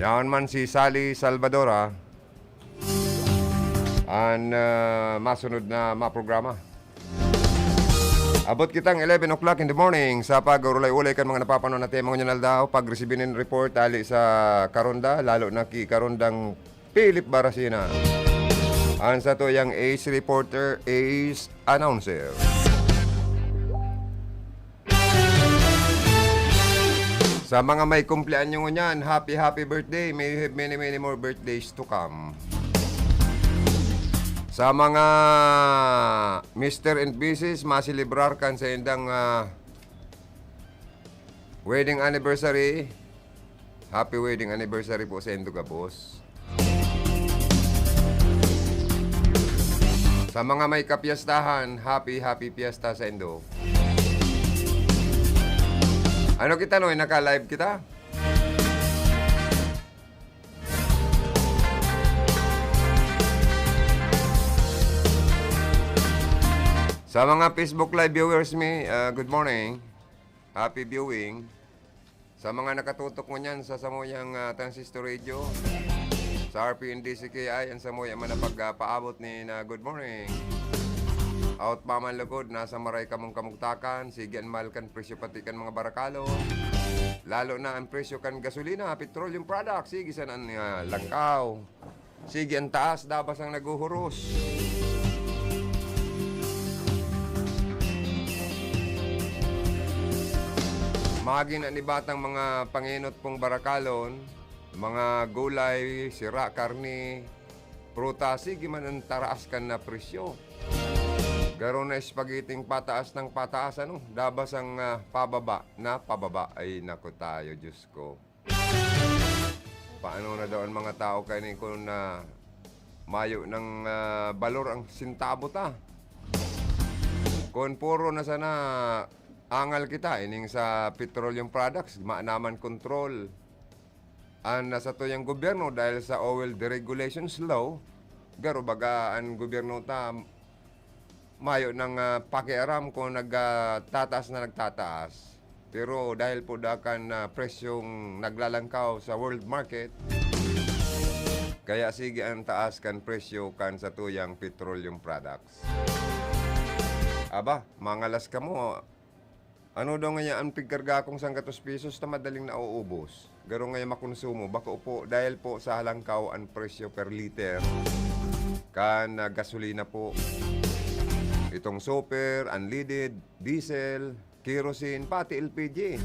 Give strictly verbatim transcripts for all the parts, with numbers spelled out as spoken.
Naon man si Sally Salvadora, an, ah, masunod na mga programa. Abot kitang eleven o'clock in the morning sa pag-urulay-ulay kan mga napapanood natin mga ngunyan aldaw, pag-resibi nin report hali sa Karonda, lalo na ki Karondang Philip Baracena. An satuyang ace reporter, ace announcer. Sa mga may kumpleanyo ngunyan, happy, happy birthday. May you have many, many more birthdays to come. Sa mga Mister and Missus maselebrar kan saindang, ah, wedding anniversary, happy wedding anniversary po saindo gabos. Sa mga may kapiyastahan, happy, happy piyesta saindo. Ano kita, Noy? Naka-live kita? Sa mga Facebook Live viewers mi, ah, good morning. Happy viewing. Sa mga nakatutok ngunyan sa samuyang, ah, transistor radio, sa R P N D C K I, an samuya man na pagpaabot nin good morning. Out pa man lugod, nasa maray kamong kamugtakan, sige an mahal kan presyo pati kan mga barakalon. Lalo na an presyo kan gasolina, petroleum products, sige sana an, ah, langkaw. Sige an taas, dabas ang naghuhuros. Magin an iba tang mga pangenot pong barakalon, mga gulay, sira, karne, prutas, sige man an taraas kan na presyo. Garo na spaghetti pataas ng pataas, ano? Dabas ang, ah, pababa na pababa. Ay, naku tayo, Diyos ko. Paano na daw an mga tao kaini kun, ah, mayo nang, ah, balor ang sentabo ta? Kun puro na sana angal kita ining sa petroleum products, mayo naman kontrol an satuyang gobyerno dahil sa oil deregulations law, garo baga an gobyerno ta mayo nang, ah, pakiaram kung nag, ah, tataas na nagtataas. Pero dahil po da kan, ah, presyong naglalangkaw sa world market, kaya sige an taas kan presyo kan satuyang petroleum products. Aba, mangalas kamo, ano daw ngaya an pigkarga kong sanggatos pesos ta madaling nauubos? Garo ngaya makonsumo, bako po, dahil po sa halangkaw an presyo per liter kan, ah, gasolina po. Itong super, unleaded, diesel, kerosene, pati L P G.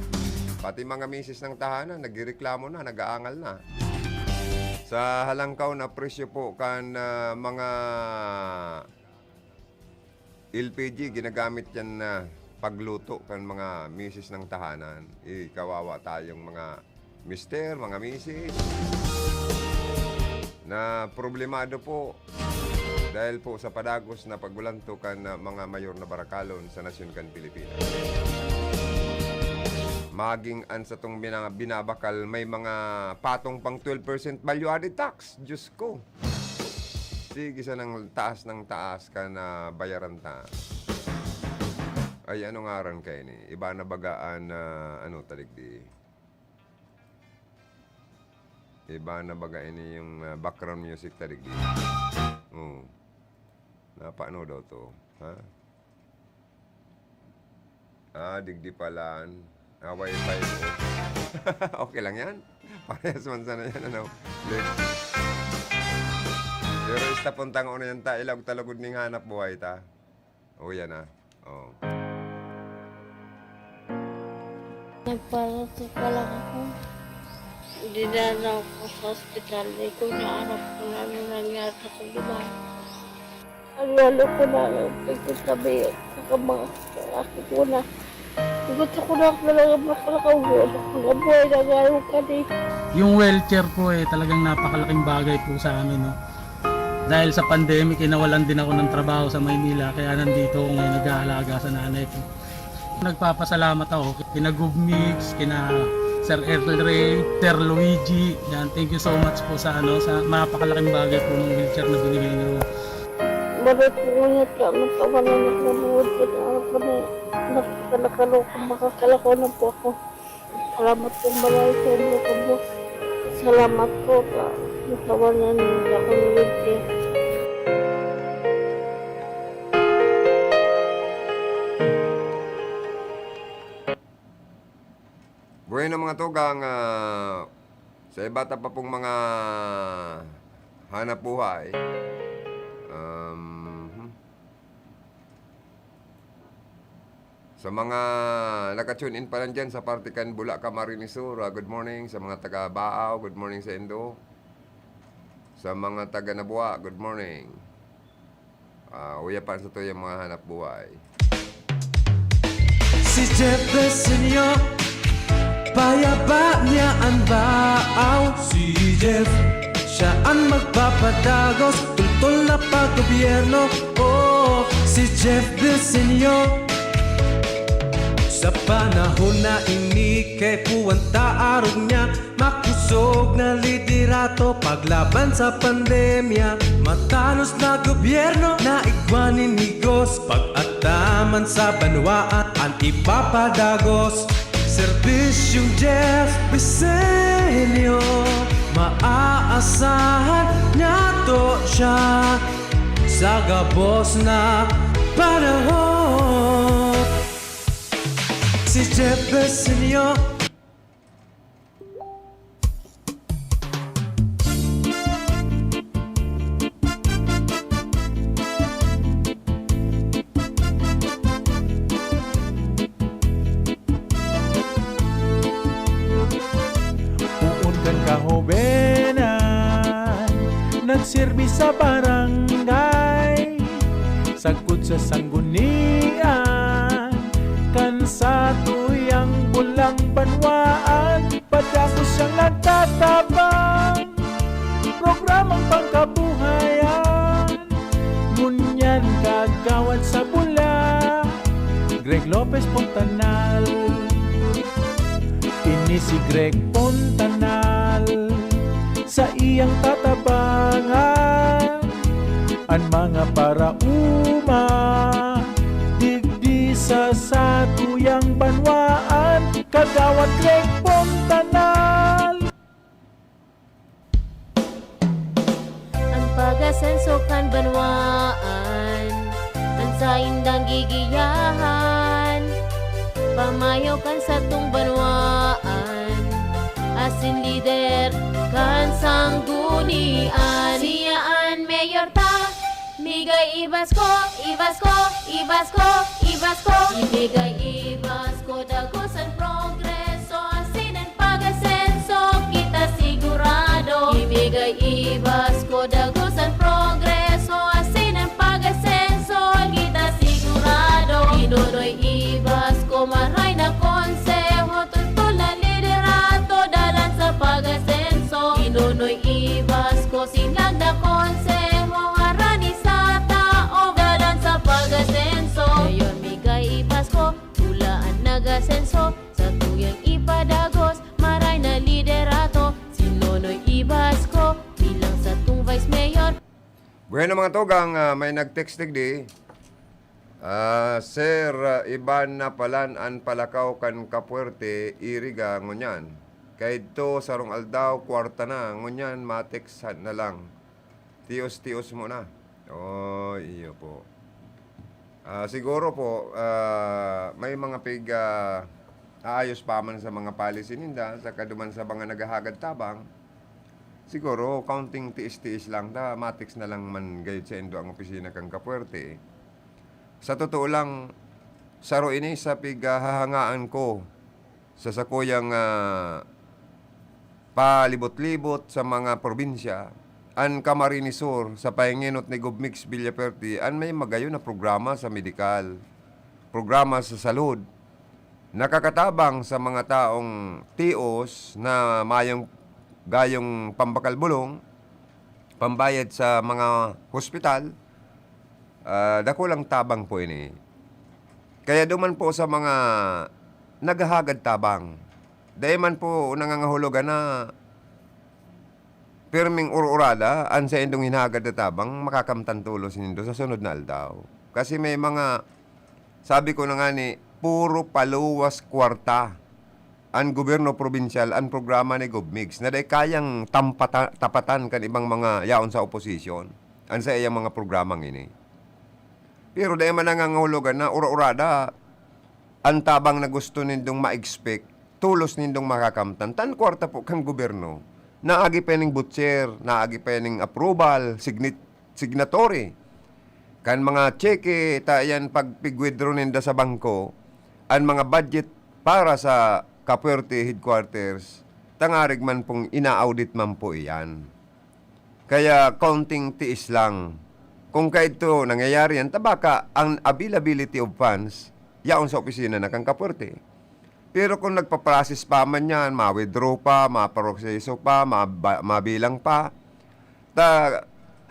Pati mga misis ng tahanan, nagrereklamo na, nag-aangal na. Sa halangkaw na presyo po kan, ah, mga L P G, ginagamit yan na pagluto kan mga misis ng tahanan. Eh, kawawa tayong mga mister, mga misis, na problemado po dahil po sa padagos na paggulanto kan, ah, mga mayor na barakalon sa nasyon kan Pilipinas. Maging an satong bina-, binabakal, may mga patong pang twelve percent value added tax. Diyos ko. Sige, sa nang taas ng taas ka na bayaran ta. Ay, ano ngaran kaini? Iba na baga an, ah, ano, ta digdi. Iba na baga ini yung, ah, background music ta digdi. Oo. Napaano daw to? Ha? Ah, digdi pala. Ah, wifi mo. Okay lang yan. Parehas man sana yan, ano? Left. Pero istapon ta ngona yan ta, ilag ta lugod ning hanap buhay ta. O, yan na. O. Nagparasok pa lang ako. Dinala ako sa ospital. Di ko na alam kung ano nangyari sa kong babae. Ang lalo ko na lang pagsasabi sa mga sakit ko na. Iba't ako na talaga makalakaw. Ang buhay na gano'n ka di. Yung wheelchair po, eh, talagang napakalaking bagay po sa amin, no? Dahil sa pandemic, eh, nawalan din ako ng trabaho sa Maynila, kaya nandito ako ngayon nag-aalaga sa nanay ko. Nagpapasalamat ako kina Gov Mix, kina Sir Earl Ray, Sir Luigi. Yan, thank you so much po sa, ano, sa napakalaking bagay po ng wheelchair na binigay niyo. Maray po ngunit na matawanan ako ng buhay sa araw kami. Nagkakalakalo, makakalakaw na po ako. Salamat po, maray sa inyo, kabos. Salamat po sa nasawan na ninda akong libre. Bueno, mga tugang, ah, sa iba ta pa pong mga hanap buhay, um, sa mga naka-tune in pa lang dyan sa parte kan Bula, Camarines Sur, ah, good morning. Sa mga taga Baao, good morning sa indo. Sa mga taga Nabua, good morning. Ah, uya pa sa tuyang mga hanap buhay. Si Jeff Besenyo, payaba niya an baaw. Si Jeff, siya an magpapadagos, tultol na paggobyerno. Oh, si Jeff Besenyo. Sa panahon na ini, kay puwan ta arog niya, makosog na liderato paglaban sa pandemya. Matanos na gobyerno na igwa nin higos, pag-ataman sa banwaan an ipapadagos. Serbisyong Jeff Besenyo, maaasahan nato siya sa gabos na panahon. Si Jeff Besenyo. Poon kan kahobenan, nagserbi sa barangay, sagkod sa sanggunian, kan satuyang bulang banwaan, padagos siyang nagtatabang. Programang pangkabuhayan, ngunyan kagawad sa Bula, Greg Lopez Fontanal. Ini si Greg Fontanal, saiyang tatabangan an mga paraoma digdi sa satuyang banwaan, Kagawad Greg Fontanal. An pag-asenso kan banwaan, an saindang gigiyahan, pamayo kan satong banwaan, asin lider kan sanggunian. Siya an mayor ta, migay i-Basko, i-Basko, i-Basko, i-Basko. Migay i-Basko, dagos an progreso, asin an pag-asenso kita sigurado. Migay i-Basko, dagos an progreso, asin an pag-asenso kita sigurado. Ni Nonoy i-Basko, maray na konseho, tultol na liderato, dalan sa pag-asenso. Ni Nonoy i-Basko, sinlag na konseho, harani sa tao, dalan sa pag-asenso. Mayor, migay i-Basko, Bula an nag-asenso, satuyang ipadagos, maray na liderato, si Nonoy i-Basko, bilang satong Vice Mayor. Bueno, mga tugang, ah, may nag-text digdi. Ah, Sir, ah, iba na palan an palakaw kan kapuwerte, iriga, ngunyan. Kaidto, sarong aldaw, kwarta na, ngunyan, matext na lang. Tios-tios muna. Oh, iyo po. Ah, siguro po, ah, may mga pig, ah, aayos pa man sa mga policy ninda, saka duman sa mga naghahagad tabang, siguro, kaunting tiis-tiis lang ta, matext na lang man gayud saindo ang opisina kan kapuwerte. Sa totoo lang, saro ini sa pighahangaan ko sa sakuyang, ah, palibot-libot sa mga probinsya, an Camarines Sur, sa pahingenot ni Gov Mix Villafuerte, an may magayon na programa sa medikal, programa sa salud, nakakatabang sa mga taong tios na mayong gayong pambakal bulong, pambayad sa mga hospital, ah, dakulang tabang po ini. Kaya duman po sa mga naghahagad tabang, dai man po nangangahulugan na pirming ur-urada an saindong hinagad na tabang, makakamtan tolos nindo sa sunod na aldaw. Kasi may mga, sabi ko na ngani, puro paluwas kwarta. an gobyerno probinsyal an programa ni Gov Migs na dai kayang tampata-, tapatan kan ibang mga yaon sa oposisyon an saiyang mga programang ini. Pero dai man nangangahulugan na ura-urada an tabang na gusto nindong ma-expect, tolos nindong makakamtan. Tan kwarta po kan gobyerno, naagi pa ning butcher, naagi pa ning approval, signit-, signatory kan mga tseke, ta iyan pag pig-withdraw ninda sa bangko, an mga budget para sa Capuerte Headquarters, tangarig man pong ina-audit man po iyan. Kaya kaunting tiis lang. Kung kaidto nangyayari yan, ta baka ang availability of funds, yaon sa opisina na kan Capuerte. Pero kung nagpa-process pa man yan, ma-withdraw pa, maproseso pa, maba-, mabilang pa, ta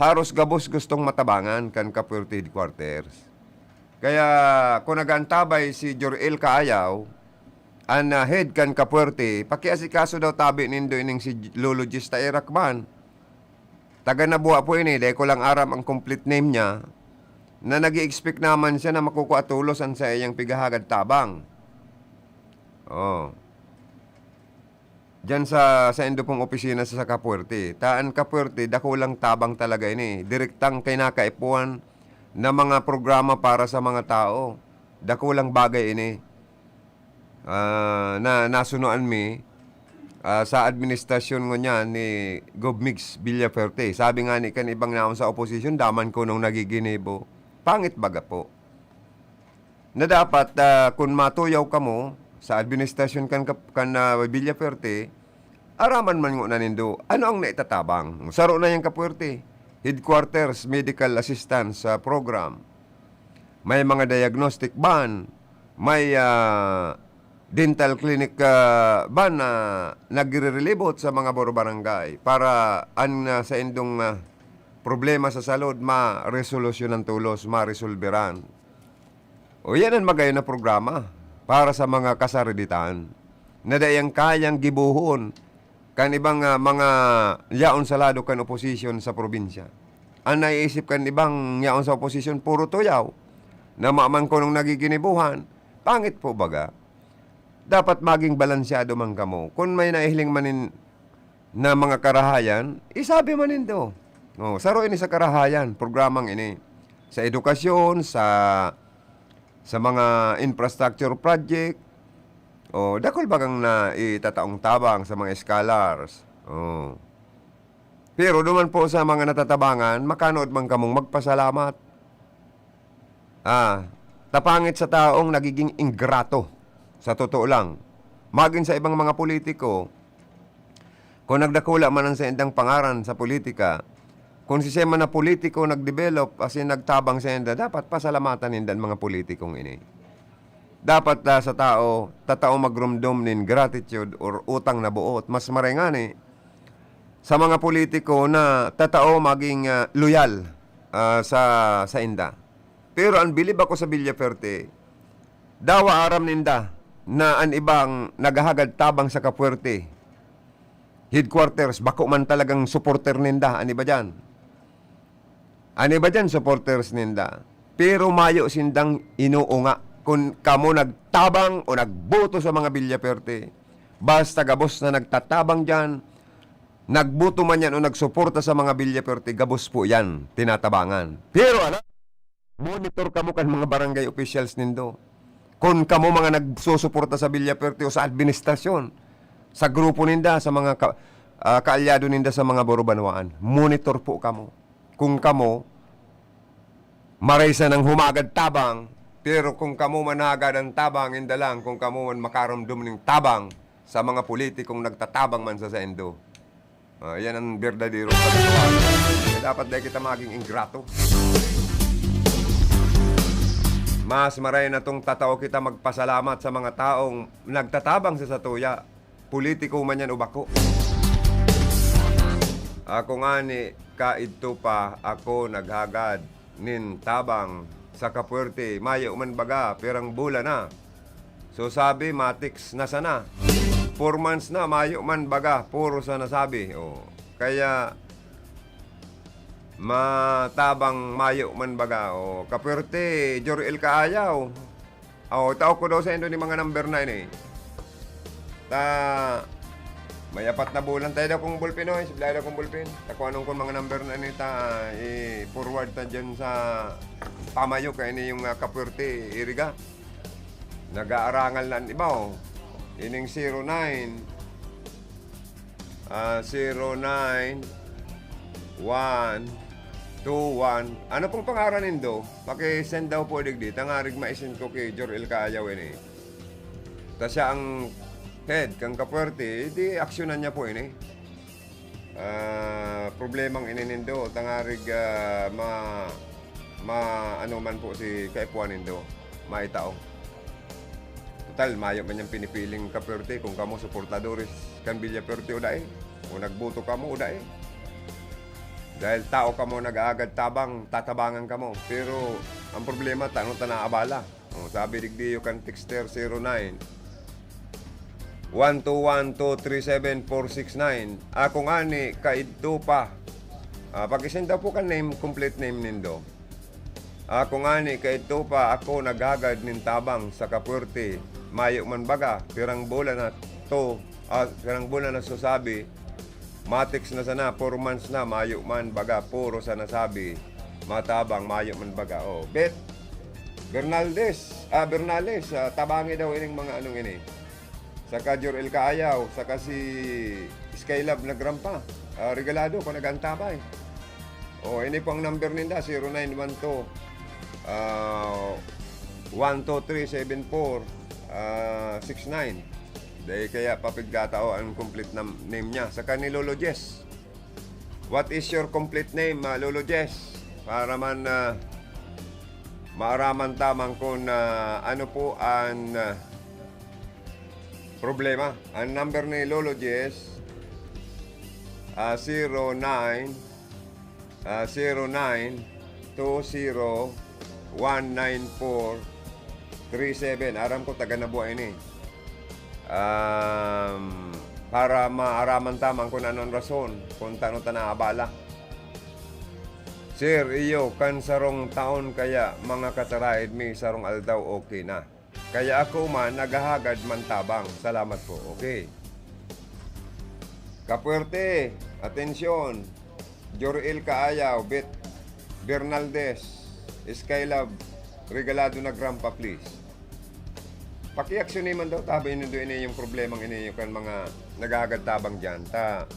haros gabos gustong matabangan kan Capuerte Headquarters. Kaya kung nag-aantabay si Jor-el Kaayaw, an, ah, head kan Capuerte, pakiasikaso daw tabi nindo ining si Lolo Gis ta Erakman. Taga Nabua po ini, dai ko lang aram ang complete name niya, na nag-i-expect naman siya na makukua tolos an saiyang pighahagad tabang. Oh. Diyan sa, sa indo pong opisina sa, sa Capuerte. Ta an Capuerte, dakulang tabang talaga ini. Direktang kinakaipuhan na mga programa para sa mga tao. Dakulang bagay ini. Ah, na, nasunoan mi, ah, sa administrasyon ngunyan ni Gov Migs Villafuerte. Sabi nga ni kan ibang naon sa oposisyon, daman ko nung nagiginibo. Pangit baga po. Na dapat, ah, kun matuyaw kamo sa administrasyon kan kap-, kan, ah, Villafuerte, araman man ngona nindo ano ang naitatabang. Saro na yang Capuerte, Headquarters Medical Assistance, ah, Program. May mga diagnostic van, may, ah, dental clinic, ah, van na nagrirelibot sa mga boro-barangay para an, ah, saindong, ah, problema sa salud maresolusyonan tolos, maresolberan. O, yan an magayon na programa para sa mga kasariditan na dai kayang gibohon kan ibang, ah, mga yaon sa lado kan oposisyon sa probinsya. An naiisip kan ibang yaon sa oposisyon, puro tuyaw na maman kunong nagiginibuhan. Pangit po baga. Dapat maging balansyado man kamo. Kun may nahihiling man nin-, na mga karahayan, isabi man nindo. Oh, saro ini sa karahayan, programang ini. Sa edukasyon, sa, sa mga infrastructure project, oh, dakul bagang naitataong tabang sa mga scholars. Oh. Pero duman po sa mga natatabangan, makanood man kamong magpasalamat. Ah, tapangit sa taong nagiging ingrato, sa totoo lang. Magin sa ibang mga politiko, kung nagdakula man ang saindang pangaran sa politika, kung si Sema na politiko nagdevelop, as in, nagtabang sainda, dapat pasalamatan ninda an mga politikong ini. Dapat, ah, sa tao, tatao magromdom nin gratitude or utang na boot. Mas maray ngani sa mga politiko na tatao maging, ah, loyal, ah, sa, sainda. Pero an bilib ako sa Villafuerte, dawa aram ninda na an ibang naghahagad tabang sa Capuerte Headquarters, bako man talagang supporter ninda an iba diyan. An iba diyan, supporters ninda. Pero mayo sindang inuunga kun kamo nagtabang o nagboto sa mga Villafuerte. Basta gabos na nagtatabang diyan, nagboto man yan o nagsuporta sa mga Villafuerte, gabos po yan, tinatabangan. Pero ala, monitor kamo kan mga barangay officials nindo. Kun kamo mga nagsusuporta sa Villafuerte o sa administrasyon, sa grupo ninda, sa mga ka-, ah, kaalyado ninda sa mga borobanwaan, monitor po kamo. Kung kamo, maray sanang humagad tabang, pero kung kamo managad ang tabang, inda lang kung kamo man makaramdom ning tabang sa mga politikong nagtatabang man sa saindo. Ah, yan ang berdadero katotohanan. Kaya dapat dai kita maging ingrato. Mas maray na tong tatao kita magpasalamat sa mga taong nagtatabang sa satuya, politiko man yan o bako. Ako ngani, kaidto pa ako naghagad nin tabang sa Capuerte, mayo man baga, pirang bulan na. So, sabi, matiks na sana. Four months na, mayo man baga, puro sana sabi. Oh. Kaya, matabang mayo man baga. Oh. Capuerte, Jor-el Kaayaw. Oh, tao ko daw saindo ni mga number na ini. Ta, may apat na bulan tayo daw kong ballpen, oy. Siblayan daw kong ballpen. Ta kung anong kung mga number na ini ta, i-forward ta dyan sa pamayo, kaya ini yung, ah, Kapuerte, Iriga. Nag-aarangal na ang iba, oh. Ining zero nine, ah, zero nine one two one. Ano pong pangaran nindo? Paki-send daw po digdi. Tangarig ma-send ko kay Jor El Kaayaw ini. Ta siya ang head kan Kapuerte, di aksyonan niya po ini. Ah, problemang ini nindo, tangarig, ah, ma-, ma-, ano man po si kaipuhan nindo, maitao. Total, mayo man niyang pinipiling Kapuerte kung kamo suportadores kan Villafuerte o dai, o nagboto kamo o dai. Dahil tao kamo nag-aagad tabang, tatabangan kamo. Pero ang problema, tano ta naabala. Oh, sabi digdiyo kan texter zero nine, one two one two three seven four six nine. Ako ngani kaidto pa. Ah, pakisend daw po kan name, complete name nindo. Ako ngani kaidto pa, ako naghagad nin tabang sa Kapuerte. Mayo man baga, pirang bulan na to, ah, pirang bulan na susabi, Matex na sana, four months na, mayo man, baga, puro sana sabi, matabang, mayo man, baga. Oh, Bet Bernaldez, ah, Bernales, ah, tabangi daw ining mga anong ini. Saka Jor El Kaayaw, saka si Skylab Nagrampa, ah, regalado kung nag-antabay. Oh, ini po ang number ninda, zero nine one two, ah, one two three seven four, ah, six nine. Dai kaya papigkatao ang complete na name niya. Saka ni Lolo Jess. What is your complete name, ah, Lolo Jess? Para man, ah, maaraman ta man kung, ah, ano po ang, ah, problema. Ang number ni Lolo Jess, ah, zero nine, ah, zero nine two zero one nine four three seven. Aram ko, taga Nabua ini. Um, para maaraman ta man kung ano ang rason kung tano ta naabala. Sir, iyo, kan sarong taon kaya, mga kataraid, may sarong aldaw, okay na. Kaya ako man, naghahagad man tabang. Salamat po. Okay. Kapuerte, atensyon. Joriel Kaayaw, Bet Bernaldez, Skylab, regalado na Grampa, please. Pakiaksyon man daw, tabi nindo ini yung problemang ini, yung kan mga naghahagad tabang dyan. Ta,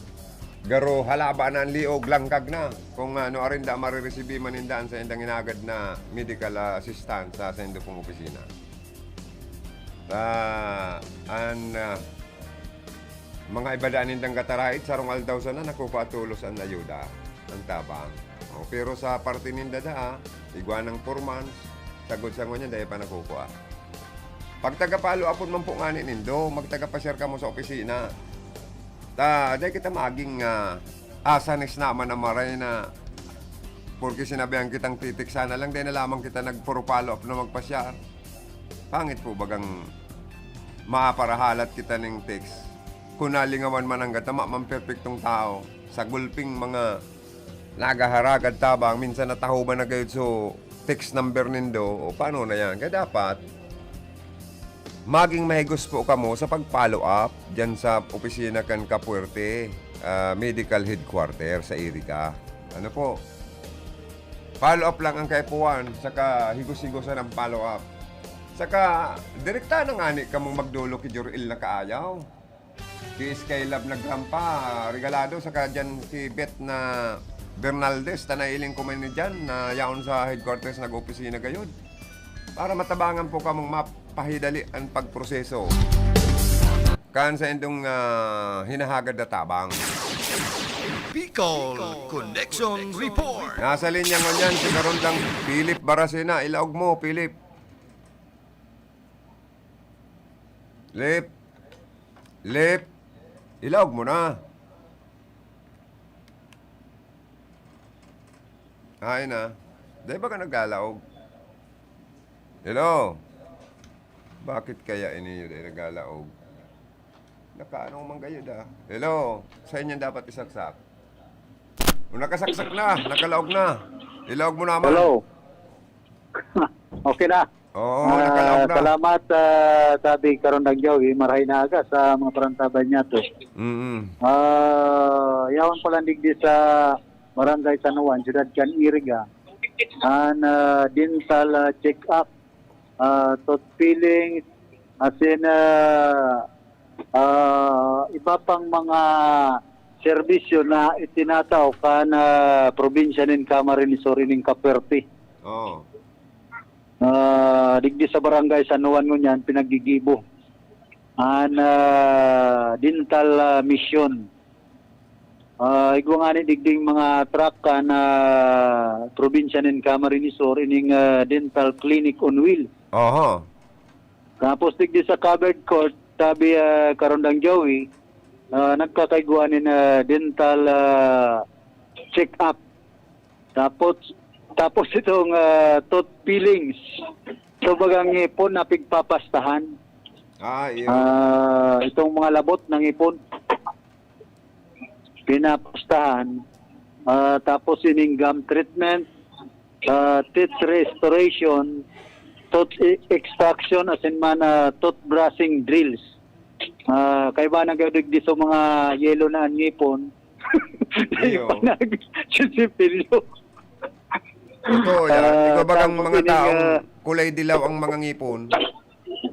garo, halaba na ang liog, langkag na. Kung ano, arinda, mariresibi man ninda an saindang hinagad na medical, ah, assistance sa saindo pong opisina. Ah, an, ah, mga iba daan nindang kataraid, sarong aldaw sana nakukua tolos an ayuda, an tabang. Oh, pero sa parte ninda daa, igwa nang four months, sagkod sa ngunyan, dai pa nakukua. Pag taga-follow upon man po ngani nindo, magtaga-pa-share kamo sa opisina. Ta, dai kita maging, ah, asanis naman na maray na porke sinabihan kitang titik sana lang, dai na lamang kita nag-follow up na magpa-share. Pangit po bagang maparahalat kita ning text. Kung nalingawan man ang gatama, man perpektong tao, sa gulping mga nagaharagad tabang, minsan natahoban na gayud so text number nindo, o paano na yan? Kaya dapat, maging mahigos po kamo sa pag-follow up dyan sa opisina kan Kapuerte, ah, Medical Headquarter sa Iriga. Ano po? Follow up lang ang kaipuhan, saka higos-higosan ang follow up. Saka, direkta na ngani kamong magdolok ki Joriel na kaayaw. Ki Skylab na Grampa, regalado, saka dyan si Bet na Bernaldez, ta nailing ko man ni dyan, na yaon sa headquarters nag-opisina gayod. Para matabangan po kamong mapahidali ang pagproseso. Kan sa indong, ah, hinahagad na tabang. Bicol Connection Report. Nasa linya ngunyan si Karondang Philip Baracena. Ilaog mo, Philip. Lip. Lip. Ilaog mo na. Ay na. Dahil ba ka naglalaog? Hello? Bakit kaya ini yun ay naglalaog? Nakaano man kayo da? Hello? Sa inyo dapat isaksak. O, nakasaksak na, nakalaog na. Ilaog mo naman. Hello. Okay na. Oo, Ah, nakalaog na. salamat, ah, tabi karon, Dagyaw, eh. Marahay na aga sa mga parantabay niya to. Mm. Ah, yaon pa lang digdi sa Barangay San Juan, siyudad kan Iriga. An, ah, dental, ah, check-up, ah, tooth filling, asin, ah, ah, iba pang mga serbisyo na itinatao kan, ah, probinsya nin Camarines Sur ining Caperti. Oo. Ah, digdi sa Barangay San Juan ngunyan, pinaggigibo an, ah, dental, ah, mission. Ah, igwa ngani digding mga truck kan, ah, probinsya nin Camarines Sur, ining, ah, dental clinic on wheels. Oho. Tapos digdi sa covered court, tabi, ah, Karondang Joey, ah, nagkakaigwa nin, ah, dental, ah, check-up. Tapos, tapos itong, ah, tooth fillings. So, bagang ngipon na pigpapastahan. Ah, iyo. Ah, itong mga labot ng ngipon, pinapastahan. Ah, tapos ining gum treatment, ah, teeth restoration, tooth e-, extraction, asin man, ah, tooth brushing drills. Ah, kaiba na gabig di sa mga yelo na an ngipon. Iyo. Kaiba na sisipilyo. Totoo yan. Ah, Ikaw bagang tapos mga ining, taong ah, kulay dilaw ang mga ngipon.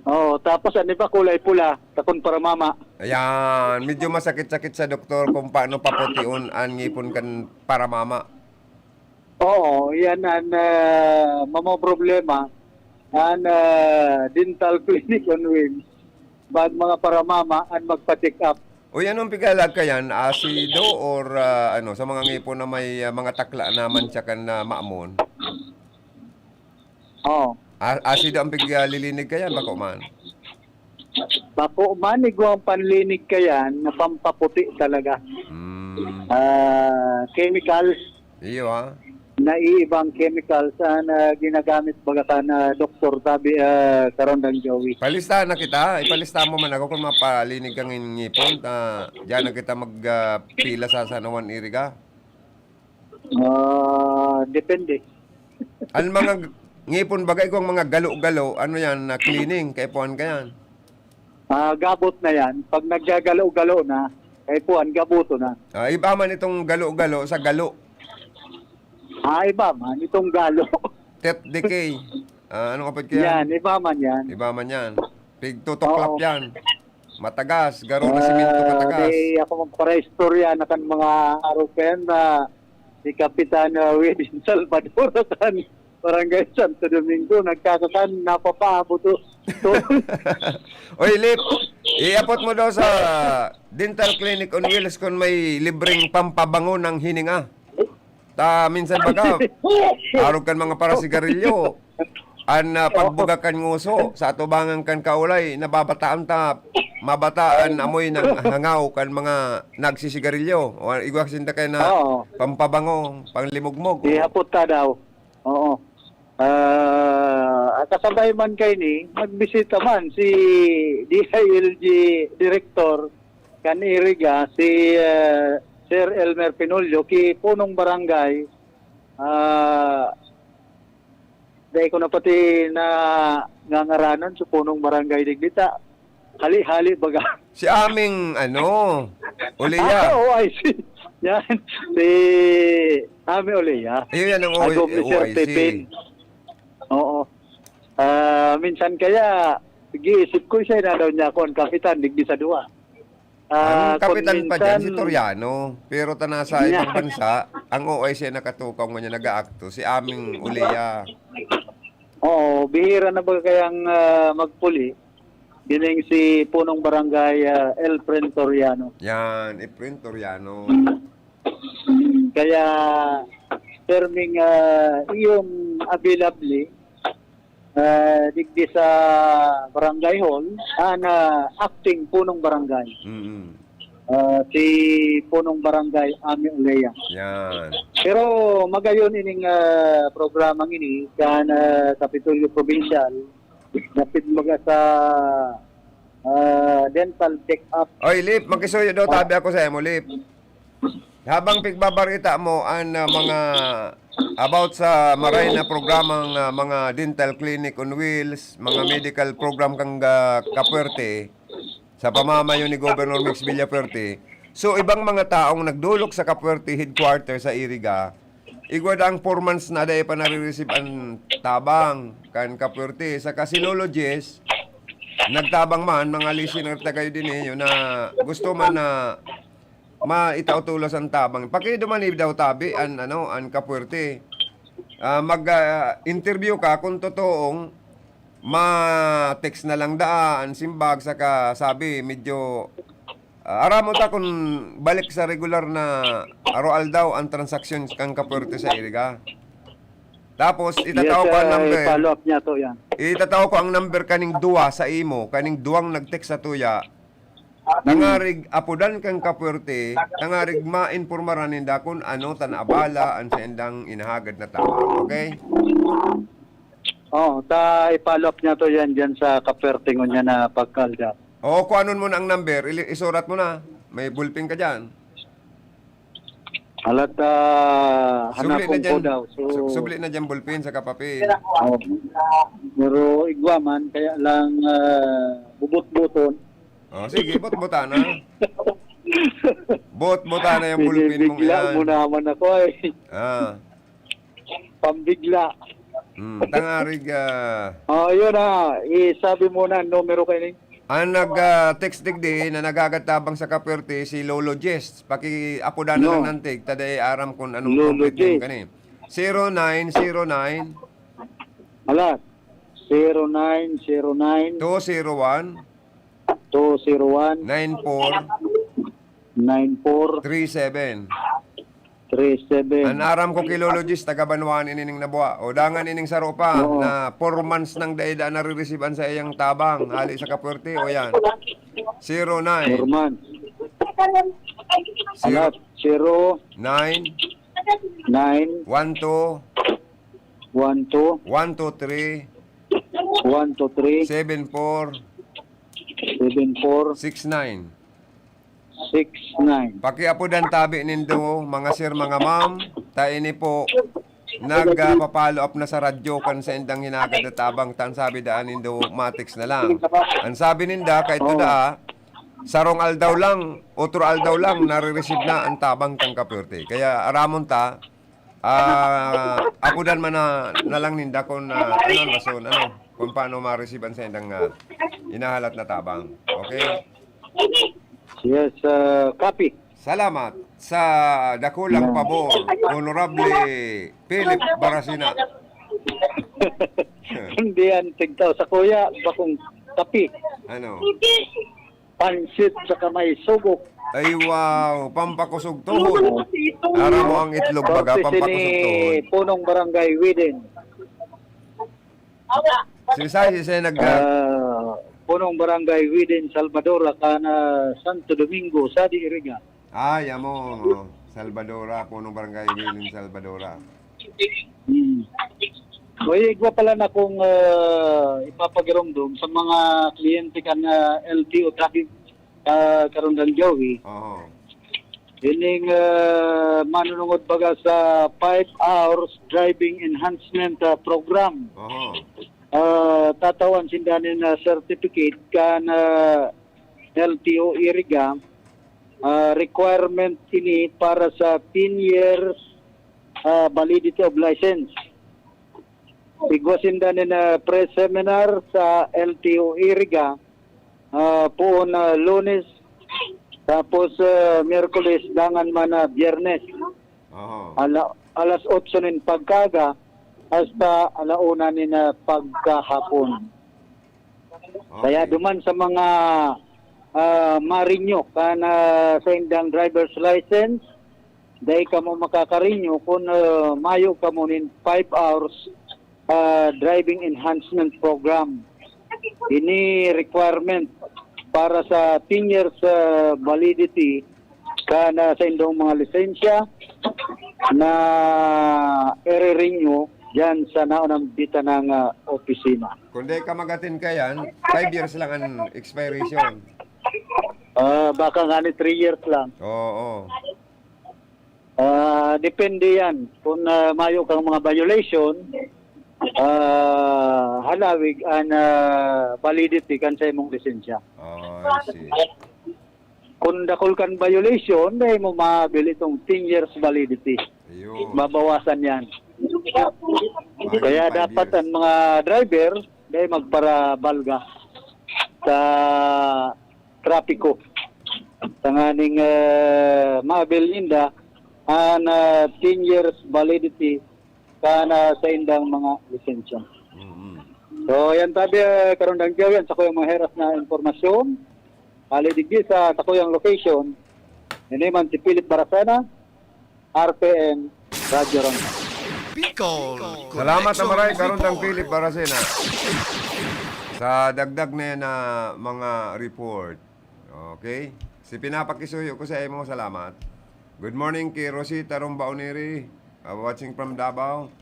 Oo, tapos ano pa, kulay pula, takon para mama. Ayan, medyo masakit-sakit sa doktor kung paano papution an ngipon kan para mama. Oo, yan ang, ah, mamo problema. An, ah, dental clinic on wheels. Bag mga para mama, an magpa-check up. Uy, anong pigalag ka yan? Asido or, ah, ano, sa mga ngipon na may, ah, mga takla naman siya kan, ah, maamon? Oo. A-, asido ang piglilinig ka yan, bako man? Bako man, igwang panlinig ka yan, na pampaputi talaga. Hmm. Ah, chemicals. Iyo, ha? Naiibang chemicals, ah, na ginagamit baga ka na doktor, tabi, ah, Karondang Joey. Palistahan na kita. Ipalista mo man ako kung mapalinig kang ngipon. Ta, diyan na kita mag, ah, pila sa San Juan Iriga. Ah, depende. Ang mga g-, ngipon bagay ko, ang mga galo-galo, ano yan, na cleaning, kaipuhan ka yan. Ah, gabot na yan. Pag naggagalo-galo na, kaipuhan, gaboto na. Ah, iba man itong galo-galo sa galo. Ah, iba man itong galo. Tooth decay. Ah, anong apod ko yan? Yan, iba man yan. Iba man yan. Pigtutuklap Oo. yan. Matagas, garo na simento Ah, matagas. Di ako magparaistorya na kan mga aruken na si Kapitan, ah, Wedin Salvador kan Barangay Santo Domingo, nagkakakan, napapaabot to. To. Oy, Lip, iapot mo daw sa Dental Clinic on Wheels kung may libreng pampabango ng hininga. Ta, minsan baga, arog kan mga parasigarilyo. An, ah, pagbuga kan nguso, sa atubangan kan kaulay, nababataan ta, mabataan amoy ng hangaw kan mga nagsisigarilyo. O, igwa sinda kay na Oo. pampabango, panglimugmog, o. Ihapot ta daw. Oo. Ah, kasabay man kaini, magbisita man si D I L G Director kan Iriga, si, ah, Sir Elmer Pinolio, ki punong barangay, ah, dai ko na pati nangangaranan sa punong barangay digdi ta. Hali-hali baga. Si Aming, ano, Uliya. Ah, O I C. Yan. Si Ami Uliya. Iyo, yan ang Ay, O-, Gov ni Sir O I C. Pepin. Oo. Ah, minsan kaya, nag-iisip ko, siya na daw niya ako ang kapitan, digdi sa duwa. Ah, Ang kapitan kung pa dyan, si minsan Toriano. Pero ta nasa Yeah. ibang bansa, ang O I C ang nakatukaw ngunyan nag-aakto, si Aming Uliya. Oo, bihira na ba kayang, ah, magpuli? Gining si punong barangay, ah, Elfren Toriano. Yan, Efren Toriano. Kaya, perming, ah, iyong available, ah, digdi sa barangay hall, ah, na acting punong barangay. Mm. Ah, si punong barangay Ami Olea. Yan. Pero magayon ining, ah, programang ini kan, ah, Kapitolyo Provincial, dapit baga sa, ah, dental check-up. Oy, Lip, makisuyo daw, Ah. tabi ako sa imo, Lip. Habang pigbabarita mo an, ah, mga about sa maray na programang, ah, mga dental clinic on wheels, mga medical program kan, ah, Capuerte, sa pamamayo ni Governor Mix Villafuerte. So, ibang mga taong nagdolok sa Capuerte headquarter sa Iriga, igwa daang four months na dai pa nare-receive an tabang kan Capuerte. Saka si Lolo Jess, nagtabang man, mga listener ta kayo din eh, yun na gusto man na maitao tolos an tabang. Pakiduman ni daw tabi an, ano, an Capuerte. Ah, mag, ah, interview ka kung totoong ma-text na lang daa an simbag, saka sabi, medyo, ah, aramon ta kung balik sa regular na araw-aldaw an transaksyon kan Capuerte sa Iriga. Tapos, Yes, itatao ko ang ah, number. I-follow up niya to yan. Itatao ko ang number kaning duwa sa imo, kaning duwang nag-text sa tuya. Tangarig apodan kan Capuerte, tangarig maimpormaran ninda kun ano ta naabala an saindang inahagad na tabang. Okay? Oo, ta i-follow up niya to yan dyan sa Capuerte ngunyan na pagkalda. Oo, kuanon mo na ang number, ili-, isurat mo na. May bulpin ka dyan. Halat, ah, Subli na hanapon ko dyan. daw. So, Su-, subli na dyan bulpin sa kapapin. Oh. Pero igwa man, kaya lang, ah, bubot-buton. Oh, sige, bot-bota na. Bot-bota na yung bulpin mong Binibigla yan. mo naman ako eh. Ah. Pambigla. Hmm, tangarig, ah. Oh, yun ah. Isabi mo na ang numero kayo ni. Ang nag, ah, text digdi na nagagatabang sa Capuerte, si Lolo Jess. Pakiapodan na No. lang ng tig, ta dai aram kung anong Lolo complete name Jess. kani. Zero nine zero nine. Alas. Zero nine zero nine. Two zero one. Two zero one. Nine four. Nine four. Three seven. Three seven. An aram ko kay Lolo Jis, taga Banwaan ini ning nabua. O dangan ining saro pa, Oo. na four months nang dai-dai nare-receive an saiyang tabang, hali sa Capuerte, o yan. Zero nine. Four months. Zero Alas, zero, nine, nine, one two, one two, one two three, one two three, seven four, seven four, six nine. Six nine. Pakiapodan tabi nindo, mga sir, mga ma'am, ta ini po, nagpa-follow up na sa radyo kan saindang hinagad na tabang, ta an sabi daan nindo, ma-text na lang. An sabi ninda, kaito Oo. daa, sarong aldaw lang, otro aldaw lang, nare-receive na an tabang kan Capuerte. Kaya aramon ta, Ah, apodan man na, na lang ninda kung, ah, ano an rason, ano, kung paano ma-receive an saindang, ah, inahalat na tabang. Okay? Yes, ah, copy. Salamat sa dakulang Yeah. pabor, Honorable Philip Barasina. Hindi yan tigtaw sa kuya, bakong kape. Ano? Pansit saka may sugok. Ay, wow! Pampakusog tuhod. Aram mo ang itlog baga, Courtesy ni pampakusog tuhod. Punong Barangay Widen. Sisay, sisay nag- Ah, Punong Barangay Widen Salvador, kan, ah, Santo Domingo, Sadi, Iriga. Ay, amo, Salvadora, Punong Barangay Widen Salvadora. Hmm. Uy, igwa pala na kung, ah, ipapagiromdom sa mga kliyente kan, ah, L T O tabi, ah, karong dan Joey. Oho. Ining, ah, manunungod baga sa five hours driving enhancement, ah, program. Oho. Ah, tatawan sinda nin, ah, certificate kan, ah, L T O Iriga. Ah, requirement ini para sa ten years, ah, validity of license. Igwa sinda nin, ah, pre-seminar sa L T O Iriga, ah, poon na Lunes, tapos, ah, Miyerkules, dangan man na Biyernes. Aha. Ala-, alas otso nin pagkaga hasta ala una nin, ah, pagkahapon. Kaya Okay. duman sa mga, ah, ma-renew kan, ah, saindang driver's license, dai kamo makaka-renew kun, ah, mayo kamo nin five hours, ah, driving enhancement program. Ini requirement para sa ten years, ah, validity kan, ah, saindong mga lisensya na ire-renew diyan sa naunang bitanang, ah, opisina. Kung di ka mag-attend ka yan, five years lang ang expiration. Ah, baka nga ni three years lang. Oo. Ah, depende yan. Kung, ah, mayo kang mga violation, ah, halawig an, ah, validity kan sa imong lisensya. Oh, I see. Kung dakul kan violation, dai mo mabil itong ten years validity. Ayun. Babawasan yan. Kaya dapat ang mga driver, dai magparabalga sa trapiko. Tanganing, eh, mabil ninda an, ah, ten years validity kan, ah, saindang mga lisensya. Mm-hmm. So, yan tabi, eh, Karong Danggaw, yan sa kuyang mga heras na impormasyon. Hali digdi sa, sa kuyang location, ini man si Philip Baracena, R P M, Radyo Ronda. Salamat na maray, Karong Dang Philip Baracena. Sa dagdag na yan na mga report. Okay? Si pinapakisuyo ko sa imo, salamat. Good morning kay Rosita Rombaoneri, uh, watching from Davao.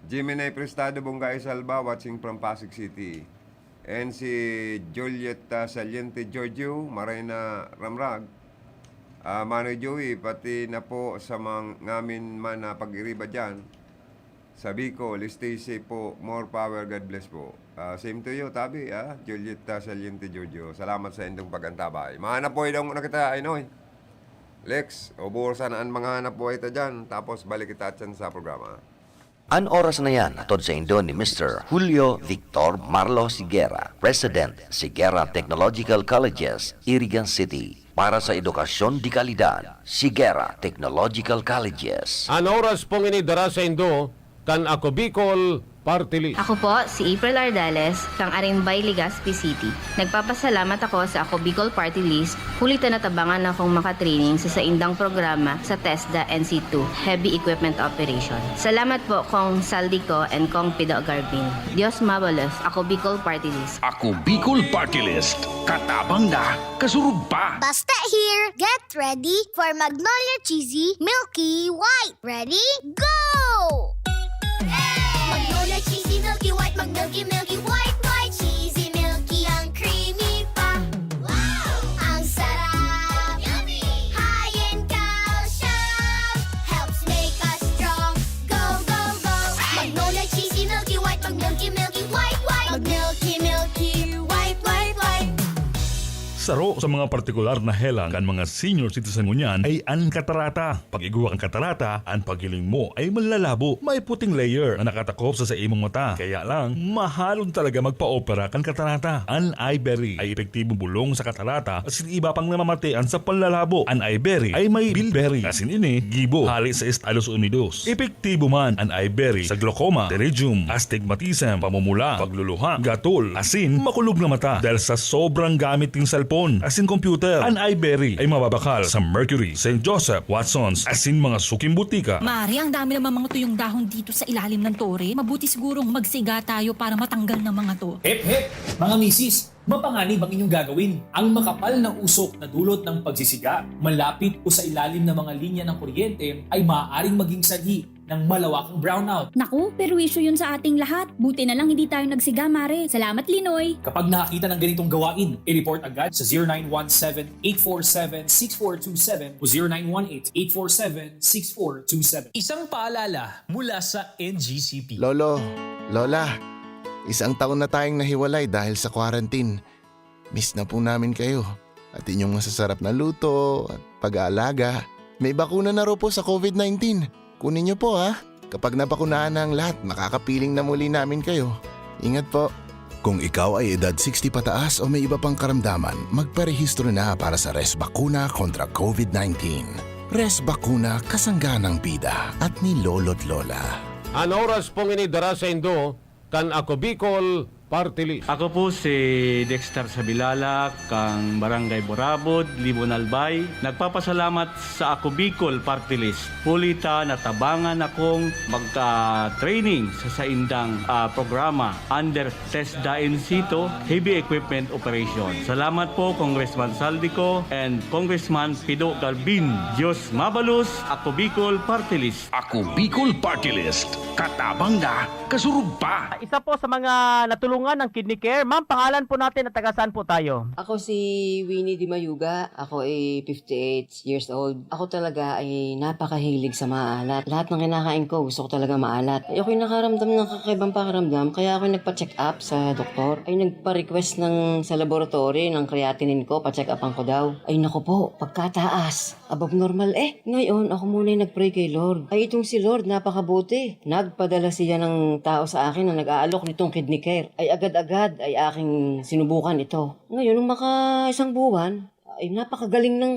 Jimmy Nay Prestado, Bungga Isalba, watching from Pasig City. And si Juliet, ah, Saliente Giorgio, Marina Ramrag, ah, Manoy Joey, pati na po sa mga ngamin man na pag-iriba dyan sa Bicol, stay safe po. More power, God bless po. Ah, same to you, tabi, ah, Juliet, ah, Saliente Giorgio. Salamat sa indong pag-antabay. Mahanap po idong na kita, Inoy. Lex, ubusan an mga hanap buhay ta dyan, tapos balik kita dyan sa programa. An oras na yan hatod saindo ni Mister Julio Victor Marlo Sigera, President, Sigera Technological Colleges, Irigan City. Para sa edukasyon de kalidad, Sigera Technological Colleges. An oras pong ini dara saindo kan Ako Bicol Party List. Ako po si April Ardeles, kang Arimbay, Legazpi City. Nagpapasalamat ako sa Ako Bicol Party List huli ta natabangan akong makatraining sa saindang programa sa TESDA N C two, Heavy Equipment Operation. Salamat po Kong Saldico and Kong Pido Garbin. Dios mabalos, Ako Bicol Party List. Ako Bicol Party List, katabang na, kasurog pa. Basta here, get ready for Magnolia Cheesy Milky White. Ready? Go! Magnolia Cheesy Milky White, mag-milky, milky, white, white, cheesy, milky, ang creamy pa. Wow! Ang sarap! Yummy! High in calcium, helps make us strong. Go, go, go! Magnolia Cheesy Milky White, mag-milky, milky, white, white, mag-milky, milky, white, white, white. Saro sa mga partikular na helang kan mga senior citizen ngunyan ay an katarata. Pag-igwa kan katarata, an paghiling mo ay manlalabo. May puting layer na nakatakop sa, sa imong mata. Kaya lang, mahalon talaga magpa-opera kan katarata. An Iberry ay epektibong bulong sa katarata asin iba pang namamatian sa panlalabo. An Iberry ay may bilberry, asin ini gibo hali sa Estados Unidos. Epektibo man an Iberry sa glaucoma, pterygium, astigmatism, pamumula, pagluluha, gatol, asin makulog na mata dahil sa sobrang gamit nin cellphone asin computer. An Iberry ay mababakal sa Mercury, Saint Joseph, Watsons, asin mga suking butika. Mare, ang dami naman mga tuyong dahon dito sa ilalim ng tore. Mabuti sigurong magsiga tayo para matanggal ng mga to. Hep, hep! Mga misis, mapanganib ang inyong gagawin. Ang makapal na usok na dulot ng pagsisiga, malapit o sa ilalim ng mga linya ng kuryente ay maaaring maging sanhi ng malawakang brownout. Naku, perwisyo yun sa ating lahat. Buti na lang hindi tayo nagsiga, Mare. Salamat, Linoy! Kapag nakakita ng ganitong gawain, i-report agad sa zero nine one seven, eight four seven, six four two seven o zero nine one eight, eight four seven, six four two seven. Isang paalala mula sa N G C P. Lolo, Lola, isang taon na tayong nahiwalay dahil sa quarantine. Miss na po namin kayo at inyong masasarap na luto at pag-aalaga. May bakuna na raw po sa COVID nineteen. Kunin niyo po, ha. Kapag nabakunahan na ang lahat, makakapiling na muli namin kayo. Ingat po. Kung ikaw ay edad sixty pataas o may iba pang karamdaman, magparehistro na para sa Res Bakuna kontra COVID nineteen. Res Bakuna, kasangga ng bida at ni Lolo't Lola. An oras pong ini dara saindo kan Ako Bicol Party List. Ako po si Dexter Sabilala, kang Barangay Burabod, Libon Albay. Nagpapasalamat sa Ako Bicol Party List. Huli ta natabangan akong magka-training sa saindang, ah, programa under TESDA N C two Heavy Equipment Operation. Salamat po, Congressman Saldico and Congressman Pido Galvin. Diyos mabalos, Ako Bicol Party List. Ako Bicol Party List. Katabang na, kasurog pa. Isa po sa mga natulungan Tulungan ng Kidney Care. Ma'am, pangalan po natin at taga saan po tayo? Ako si Winnie Di Mayuga. Ako ay fifty-eight years old. Ako talaga ay napakahilig sa maalat. Lahat ng kinakain ko, gusto ko talaga maalat. Ay, ako'y nakaramdam ng kakaibang pakiramdam, kaya ako'y nagpa-check up sa doktor. Ay, nagpa-request ng, sa laboratory ng creatinine ko, pa-check upan ko daw. Ay, naku po, pagkataas. Above normal eh. Ngayon, ako muna'y nag-pray kay Lord. Ay, itong si Lord, napakabuti. Nagpadala siya ng tao sa akin na nag-aalok nitong Kidney Care. Ay, agad-agad ay aking sinubukan ito. Ngayon, nung maka isang buwan, ay, napakagaling ng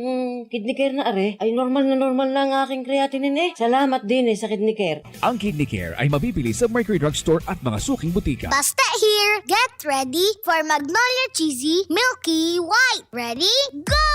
Kidney Care na are. Ay, normal na normal na ang aking creatinine eh. Salamat din eh sa Kidney Care. Ang Kidney Care ay mabibili sa Mercury Drugstore at mga suking butika. Basta here, get ready for Magnolia Cheesy Milky White. Ready? Go!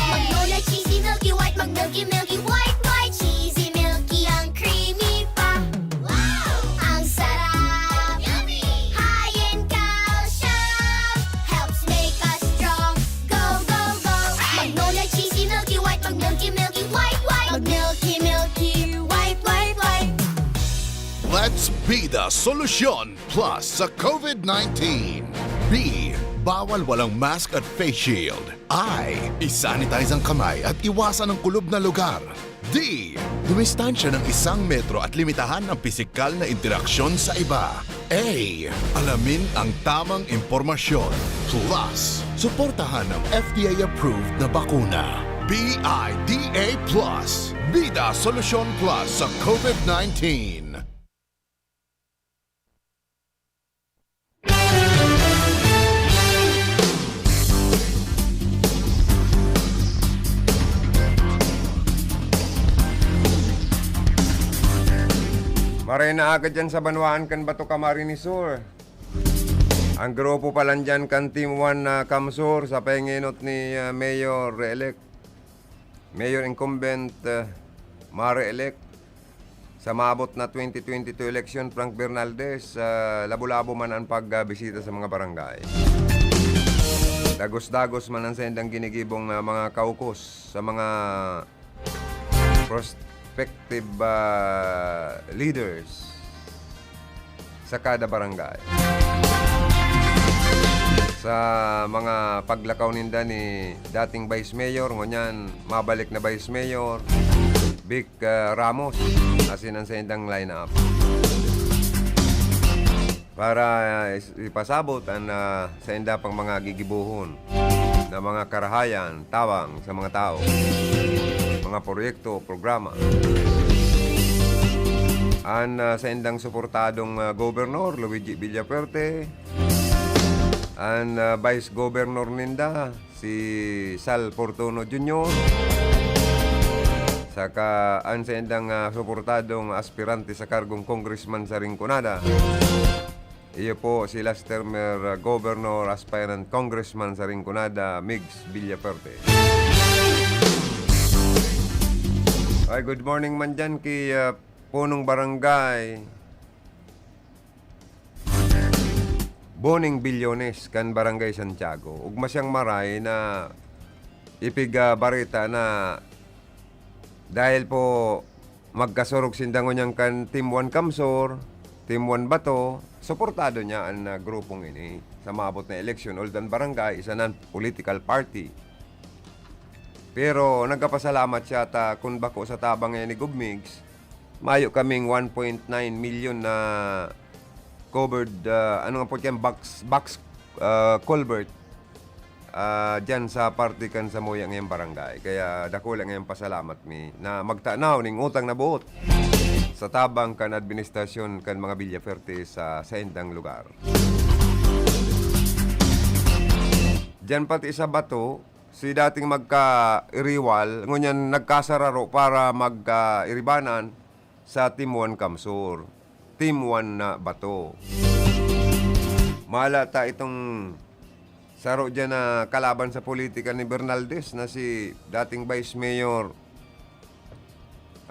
Magnolia Cheesy Milky White, mag-milky, milky, white, white, cheesy, milky, ang creamy pa. Wow! Ang sarap! Yummy! High in calcium, helps make us strong. Go, go, go! Magnolia Cheesy Milky White, mag-milky, milky, white, white, mag-milky, milky, white, white, white. Let's be the solution plus sa COVID nineteen. B, bawal walang mask at face shield. I, isanitize ang kamay at iwasan ang kulob na lugar. D, dumistansya ng isang metro at limitahan ang pisikal na interaksyon sa iba. A, alamin ang tamang impormasyon. Plus, suportahan ang F D A-approved na bakuna. B I D A plus. Bida Solusyon Plus sa COVID nineteen. Maray na aga dyan sa banwaan kan Bato Camarines Sur. Ang grupo pa lang dyan kan Team one na Kamsur sa pahinginot ni ah, Mayor re-elect, Mayor incumbent ah, ma-re-elect sa maabot na twenty twenty-two election, Frank Bernaldez, ah, labo-labo man ang pagbisita sa mga barangay. Dagos-dagos man ang saindang ginigibong ah, mga kaukos sa mga prospective ah, leaders sa kada barangay. Sa mga paglakaw ninda ni dating Vice Mayor, ngunyan mabalik na Vice Mayor, Vic ah, Ramos, asin ang saindang lineup. Para ah, is- ipasabot ang ah, sainda pang mga gigibohon na mga karahayan tabang sa mga tao, mga proyekto, programa. An ah, saindang suportadong ah, gobernador, Luigi Villafuerte, an ah, vice governor ninda, si Sal Fortuno Junior, saka an saindang ah, suportadong aspirante sa kargong congressman sa Rinconada. Iyo po si last termer ah, governor aspirant congressman sa Rinconada, Migs Villafuerte. Ay, good morning man dyan kay ah, punong barangay Boning Billones kan Barangay Santiago. Ugma siyang maray na ipigbareta na dahil po magkasurog sinda ngunyan kan Team one Kamsur, Team one Bato, suportado niya an ah, grupong ini sa maabot na eleksyon. Although an barangay is a non-political party. Pero nagkapasalamat siya ta kun bako sa tabang ngayon ni Gov Migs, mayo kaming one point nine million na covered, ah, ano nga po yan, box, box ah, culvert ah, dyan sa parte kan Samoya ngayong barangay. Kaya dakula ngayong pasalamat mi na magtanaw ning utang na buot sa tabang kan administrasyon kan mga Villafuerte sa saindang lugar. Diyan pati sa Bato, si dating magka-iriwal, ngunyan nagkasararo para magka-iribanan sa Team one Kamsur, Team one na Bato. Mala ta itong saro dyan na kalaban sa politika ni Bernaldez na si dating Vice Mayor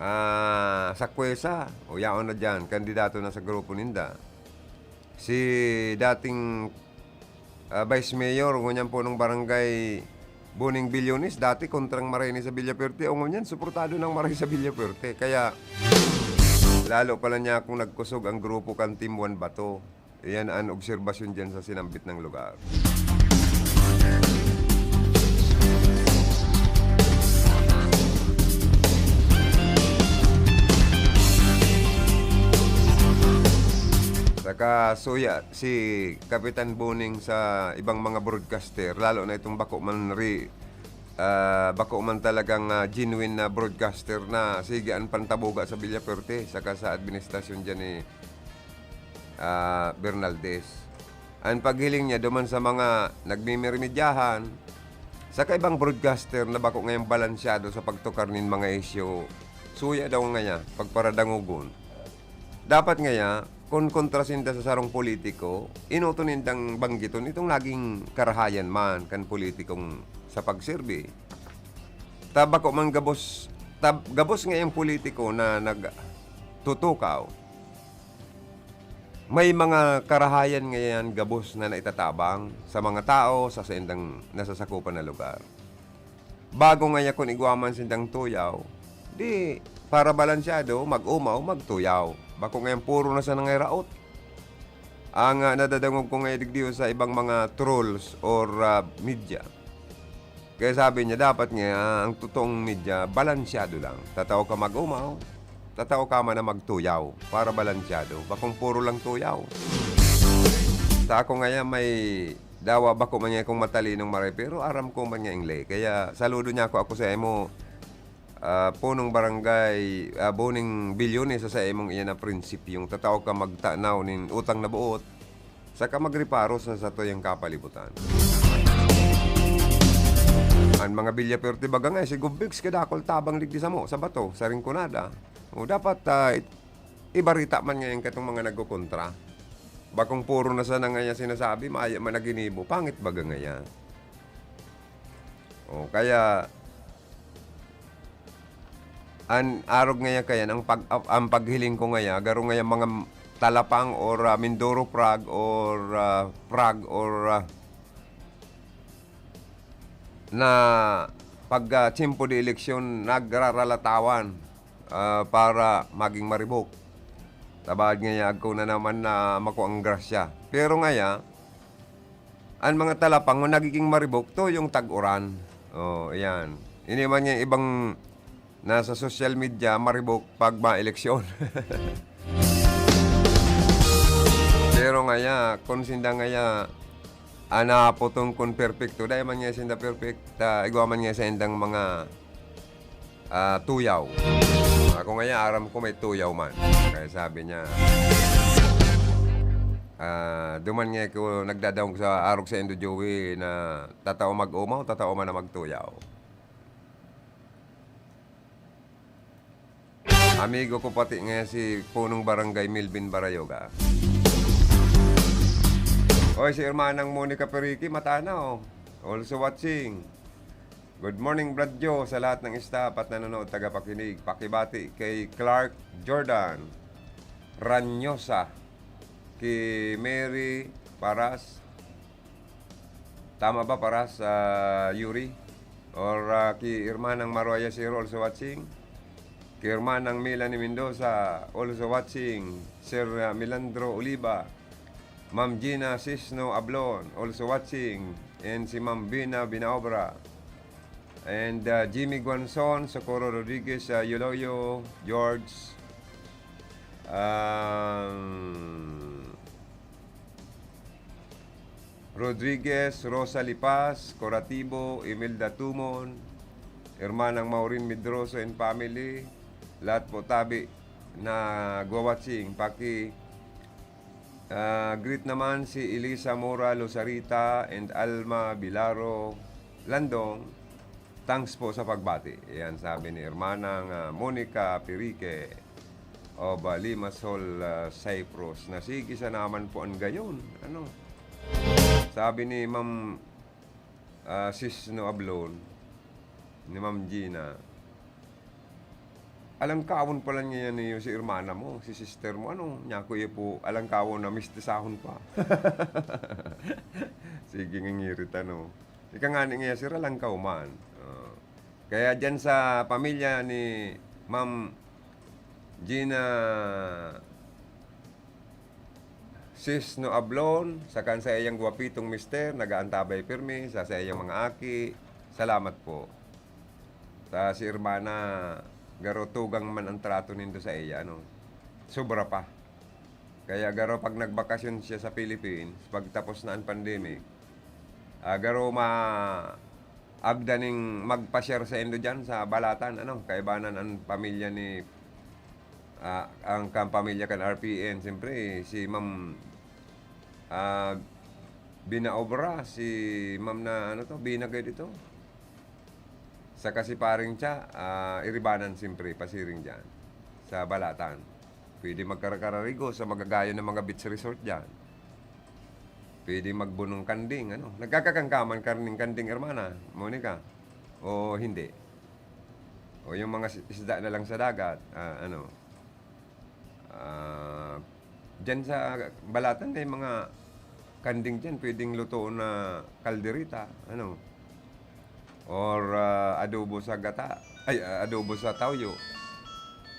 ah, Sacuesa, o yaon na dyan, kandidato na sa grupo ninda. Si dating ah, Vice Mayor, ngunyan po nung barangay Boning Bilyones, dati kontrang maray ni sa Villafuerte, o ngunyan suportado ng maray sa Villafuerte. Kaya lalo pala niya akong nagkusog ang grupo kan Team One Bato. Yan an obserbasyon diyan sa sinambit na lugar. Saka suya si Kapitan Boning sa ibang mga broadcaster, lalo na itong bako man ri-, ah, bako man talagang, ah, genuine na broadcaster na sige an pantabuga sa Villafuerte saka sa administrasyon diyan ni, ah, Bernaldez. An paghiling niya duman sa mga nagmemermedyahan, saka ibang broadcaster na bako ngayang balansyado sa pagtukar nin mga isyu, suya daw ngaya pagparadangogon. Dapat ngaya, kun kontra sinda sa sarong politiko, enoton nindang banggiton itong naging karahayan man kan politikong sa pagserbi. Ta bako man gabos, ta gabos ngayang politiko na nagtutukaw. May mga karahayan ngayan gabos na naitatabang sa mga tao sa saindang nasasakupan na lugar. Bago ngaya kun igwa man sindang tuyaw, di para balansyado, mag-umaw, magtuyaw. Bako ngayan puro na sana nga raot. Ang, ah, nadadangog ko ngayon digdi sa ibang mga trolls or, ah, media. Kaya sabi niya, dapat nga, ah, ang totoong media, balansyado lang. Tatao ka mag-umaw, tatao ka man na magtuyaw para balansyado. Bakong puro lang tuyaw. Sa ako ngayon, may dawa bako man nga akong matalinong maray, pero aram ko man nga ingle. Kaya saludo niya ako, ako sa imo, ah, punong barangay, ah, Boning Bilyones sa, sa imong iyan na prinsipyong tatao ka magtanaw nin utang na buot, saka magreparo sa satuyang kapalibutan. An mga Villafuerte baga nga, si Gov Bix kadakol tabang digdi samo, sa bato, sa Rinconada. O dapat, ah, it-, ibarita man ngayon katong mga nagkokontra. Bakong puro na sana ngaya sinasabi, maya man na ginibo, pangit baga ngaya. O, kaya, an arog ngaya kayan, ang pag-, ang paghiling ko ngaya, garo ngaya mga Talapang or, ah, Mindoro Prague or, ah, Prague or, ah, na pag, ah, tiyempo de eleksyon, nagraralatawan, ah, para maging maribok. Tabad ngaya agko na naman na mako ang grasya. Pero ngaya, an mga Talapang nagiging maribok, tuyong tag-uran. Oh, ayan. Ini man nga ibang nasa social media, maribok pag ma-eleksyon. Pero ngaya, kung sinda ngaya, ah, naputong kun perpekto, dai man ngaya sinda perfect, ah, igwa man ngaya sa indang mga, ah, tuyaw. Ako ngaya, aram ko may tuyaw man. Kaya sabi niya, ah, duman ngaya ko nagdadangog sa arog sa Indo Joey na tatao mag-umaw, tatao man na magtuyaw. Amigo ko pati nga si Punong Barangay Melvin Barayoga. Oy, si Hermanang Monica Perique, mata na, oh. Also watching. Good morning, Brad Joe, sa lahat ng staff at nanonood, tagapakinig. Pakibati kay Clark Jordan Ranyosa, kay Mary Paras, tama ba, Paras, ah, Yuri? Or, ah, ki Hermanang Maroya Siro, also watching. Ki Hermanang Melanie Mendoza, also watching. Sir, ah, Milandro Oliva. Ma'am Gina Sisno Ablon, also watching. And si Ma'am Bina Binaobra. And, ah, Jimmy Guanzon, Socorro Rodriguez, ah, Yuloyo, George, um, Rodriguez, Rosa Lipas, Coratibo, Imelda Tumon, Hermanang Maureen Medroso and family, lahat po tabi na nagwa-watching. Paki, ah, greet naman si Elisa Mora Losarita and Alma Bilaro Landong. Thanks po sa pagbati. Ayan, sabi ni Hermanang, ah, Monica Pirique of, ah, Limassol, ah, Cyprus, na sige sana man po an gayon. Ano? Sabi ni Ma'am, ah, Sis No Ablon, ni Ma'am Gina, "Alangkawon pala niya yan, eh, si hermana mo, si sister mo. Ano, niya ko iya po, alangkawon na mistisahon pa." Sige, ngingirit, ano. Ika nga ni nga, sir, alangkaw man. Ah. Kaya dyan sa pamilya ni Ma'am Gina Sis no Ablon, saka an saiyang gwapitong mister, nag-aantabay pirmi sa saiyang mga aki. Salamat po. Ta si Hermana, garo tugang man an trato nindo saiya, ano? Sobra pa. Kaya garo pag nagbakasyon siya sa Philippines, pagtapos na an pandemic, ah, garo ma-, agda ning magpa-share saindo diyan sa Balatan, ano? Kaibanan an pamilya ni, ah, ang kan pamilya kan R P N, siyempre si Ma'am, ah, Binaobra, si Ma'am na ano 'to, Bina gayud ito. Saka si Paring Cha, ah, iribanan siyempre, pasiring diyan, sa Balatan. Pwede magkarakararigo sa magagayon na mga beach resort diyan. Pwede magbunong kanding, ano. Nagkakakan ka man karning kanding, Hermana Monica? O hindi? O yung mga si-, isda na lang sa dagat, ah, ano. Ah, diyan sa Balatan may mga kanding diyan, pwedeng lutoon na kaldereta, ano. Or, ah, adobo sa gata. Ay, ah, adobo sa tawyo.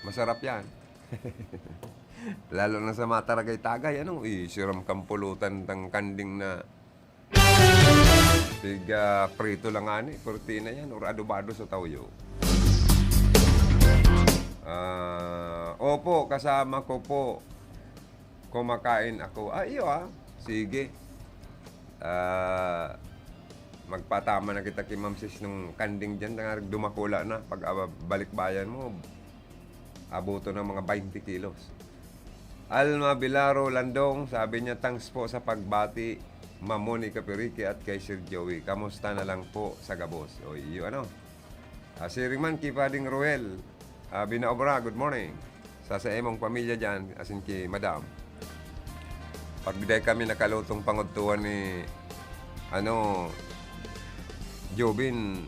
Masarap yan. Lalo na sa mataragay-tagay, ano, isiram kan pulutan tang kanding na pig, ah, prito lang ani, kurtina yan, or adobado sa tawyo. Ah, opo, kasama ko po. Kumakain ako. Ah, iyo, ah. Sige. Ah, magpatama na kita ki Ma'am Sis nung kanding diyan, tangarig dumakula na. Pag, ah, balikbayan mo, abuto ng mga baynte kilos. Alma Bilaro Landong, sabi niya, "Thanks po sa pagbati, Ma'am Monica Perique at kay Sir Joey. Kamusta na lang po sa gabos?" O, iyo, ano? Ah, siring man ki Pading Ruel, ah, Binaobra, good morning. Sa, sa imong pamilya diyan, asin ki Madam. Pag di kami nakalutong pangudtuhan ni, ano, Jobin,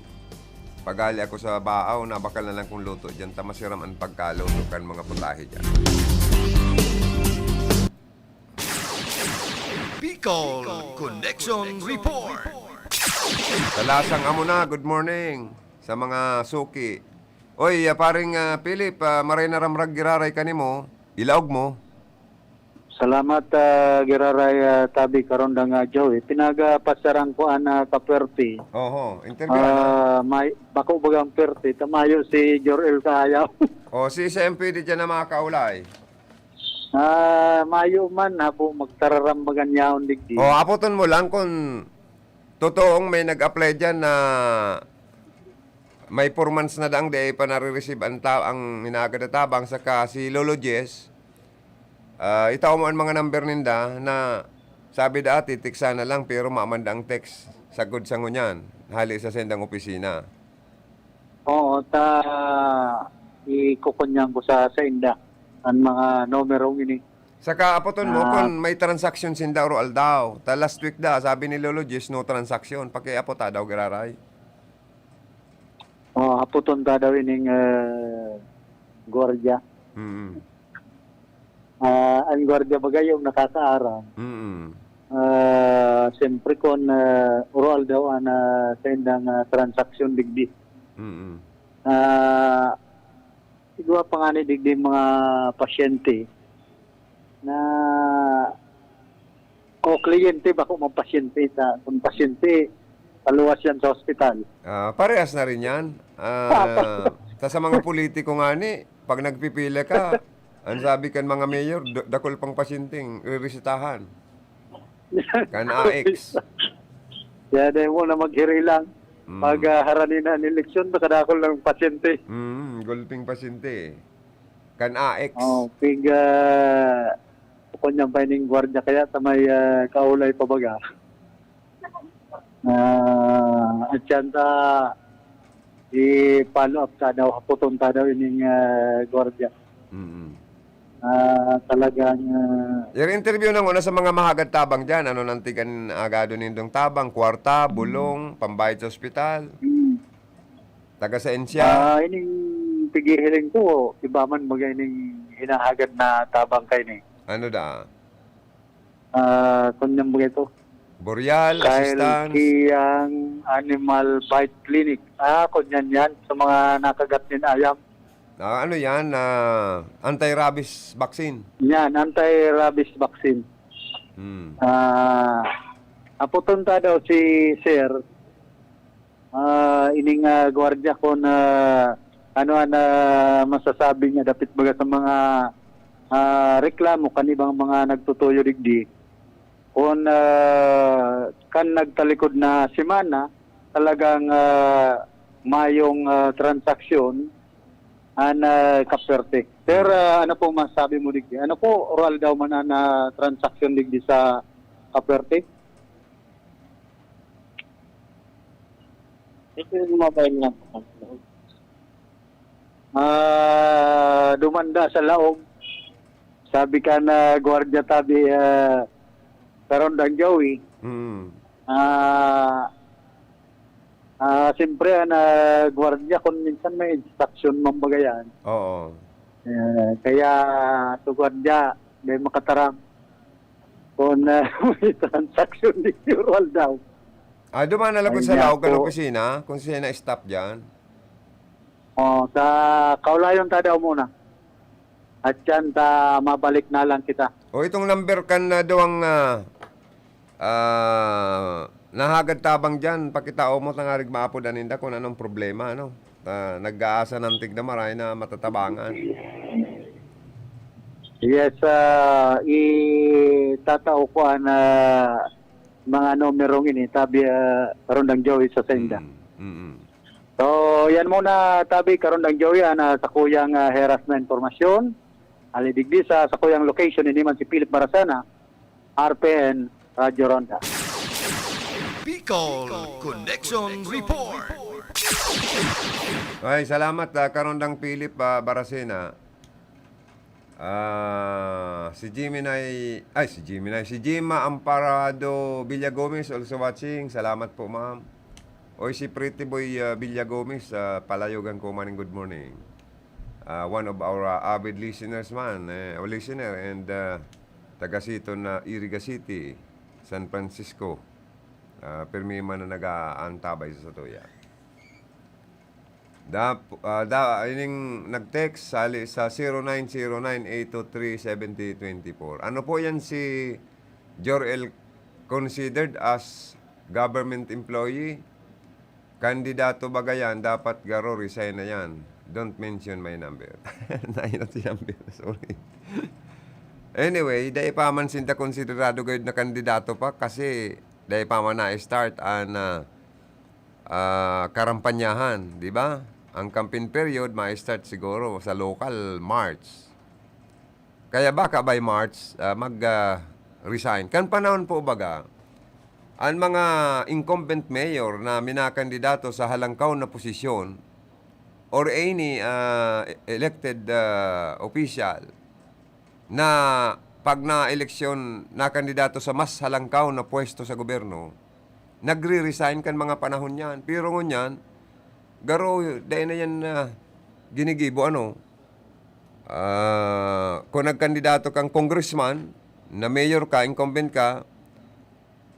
pagali ako sa baaw, nabakal na lang kong luto diyan, ta masiram an pagkaluto kan mga putahe diyan. Bicol Connection Report. Talasang amo na, good morning sa mga suki. Oy, ah, paring, ah, Philip, ah, maray na ramrag giraray kanimo, ilaog mo. Salamat, ah, giraray, ah, tabi karon da nga, Joey. Pinagapasarang ko an, ah, ka-puwerte. Oho, interview, ano? Ah, may, bako bagang puwerte, ta mayo si Jor-el sa ayaw. O, si, si M P di dyan na makakaulay. Ah, mayo man, habo magtararambagan yaon digdi. O, apoton mo lang kung totoong may nag-apply dyan na may four months na daang di pa nare-receive ang ta-, ang hinahagad na tabang, saka si Lolo Jess, ah, itao mo ang mga number ninda na sabi da, titiksa na lang, pero maman da ang text sagkod sa ngunyan, hali sa sendang opisina. Oo, ta, ikukunyan ko sa, sa inda ang mga numerong ini. Saka apoton mo Ah. kung may transaction sinda oro aldaw. Ta last week da, sabi ni Lolo Jis, no transaction. Pakiapot ta daw, giraray. Oh, apoton ta daw ining, eh, gwardiya. Mm. Ah, ang gwardiya bagay yung nakakaaram. Mm. Ah, siyempre kung, ah, oro aldaw ang, ah, sa indang, ah, transaction digdi. Mm. Ah, igwa pa nga ni digdi mga pasyente na, o kliyente, bako man pasyente, ta kung pasyente, paluwas yan sa ospital. Ah, parehas na rin yan. Ah, ta sa mga politiko nga ni, pag nagpipila ka, ang sabi kan mga mayor, da-, dakul pang pasyenteng reresetahan. Kan A X. Kaya dahil mo na maghiri lang. Mm. Pag, ah, harani na ang eleksyon, nakadakol ng pasyente. Mm, gulping pasyente. Kan A X. Oh, pig, ah, kung yan pa ining gwardiya, kaya sa may, ah, kaulay pa baga. Ah, at yan ta, i-follow up ta daw, haputon ta daw ining, ah, gwardiya. Mm. Ah, talagang, ah, Yung interview na nguna sa mga mahagad tabang dyan, ano nang tigan agado nindong tabang, kwarta, bulong, pambayad sa ospital, Mm. taga sa ensya? Ah, ining pigihiling ko, iba man baga ining hinahagad na tabang kaini. Ano da? Ah, kung yan baga ito. Boreal, Kyle assistant. Kiyang Animal Bite Clinic. Ah, kung yan yan, sa mga nakagat nin ayam. Ah, ano yan? Ah, anti-rabies vaccine? Yan, anti-rabies vaccine. Hmm. Ah, apoton ta daw si Sir, ah, ining, ah, gwardiya kun, ah, ano an, ah, masasabi niya dapit baga sa mga, ah, reklamo kan ibang mga nagtutuyo digdi. Kun, ah, kan nagtalikod na semana, talagang, ah, mayong, ah, transaksyon an, ah, Cape Verde. Sir, ah, ano po masabi mo digdi? Ano po, oral daw man an, ah, transaksyon digdi sa Cape Verde? Ito yung mobile na po. Ah, dumanda sa laog. Sabi ka na gwardiya tabi, ah, Karondang Joey. Mm. Ah, ah, siyempre, ah, na gwardiya kung minsan may instruction man baga yan. Oo. Eh, kaya sa gwardiya, may makataram. Kung ah, may transaction di ural daw. Ah, duman na lang Ay, sa laog kan nako. Opisina, kung siya na-stop dyan. Oh, sa kaulayon ta daw muna. At yan, ta, mabalik na lang kita. O itong number kan na duwang ah, ah, nahagad tabang dyan, pakitao mo, tangarig maapod aninda kung anong problema, ano? Ah, nag-aasa ng tigda maray na matatabangan. Yes, ah, itatao ko ang ah, mga numerong ini, tabi ah, Karondang Joey sa senda. Mm, mm, mm. So, yan muna, tabi Karondang Joey, ah, na sa kuyang ah, heras na impormasyon. Alidigdi sa, sa kuyang location, ini man si Philip Barasena, R P N, Radyo Ronda. Bicol Connection Report. Ay, salamat, ah, Karondang Philip, ah, Barasena. Ah, si Jimmy Nay, ay, si Jimmy Nay, si Jima Amparado Villagomez, also watching. Salamat po, ma'am. Oy, si Pretty Boy, ah, Villagomez, ah, palayogan ko maning good morning. Ah, one of our ah, avid listeners man, eh, o listener, and ah, taga Siton na Iriga City, San Francisco. Ah, pirmi man na nag-aantabay sa satuya. Da, ah, da, ining nag-text, sali sa zero nine zero nine eight two three seventy twenty-four. Ano po yan si Jor-el considered as government employee? Kandidato baga yan, dapat garo resign na yan. Don't mention my number. Nainot si number, sorry. Anyway, dai pa man sinda konsiderado gayud na kandidato pa kasi dai pa man na-start an ah, ah, karampanyahan, di ba? Ang campaign period ma-start siguro sa local March. Kaya baka by March ah, mag ah, resign. Kan panahon po baga, ang mga incumbent mayor na minakandidato sa halangkaw na posisyon or any ah, elected ah, official na pag na-eleksyon, nakandidato sa mas halangkaw na pwesto sa gobyerno, nagre-resign kan mga panahon yan. Pero ngunyan, garo, dai na yan na ginigibo, ano? Ah, kung nagkandidato kang congressman, na mayor ka, incumbent ka,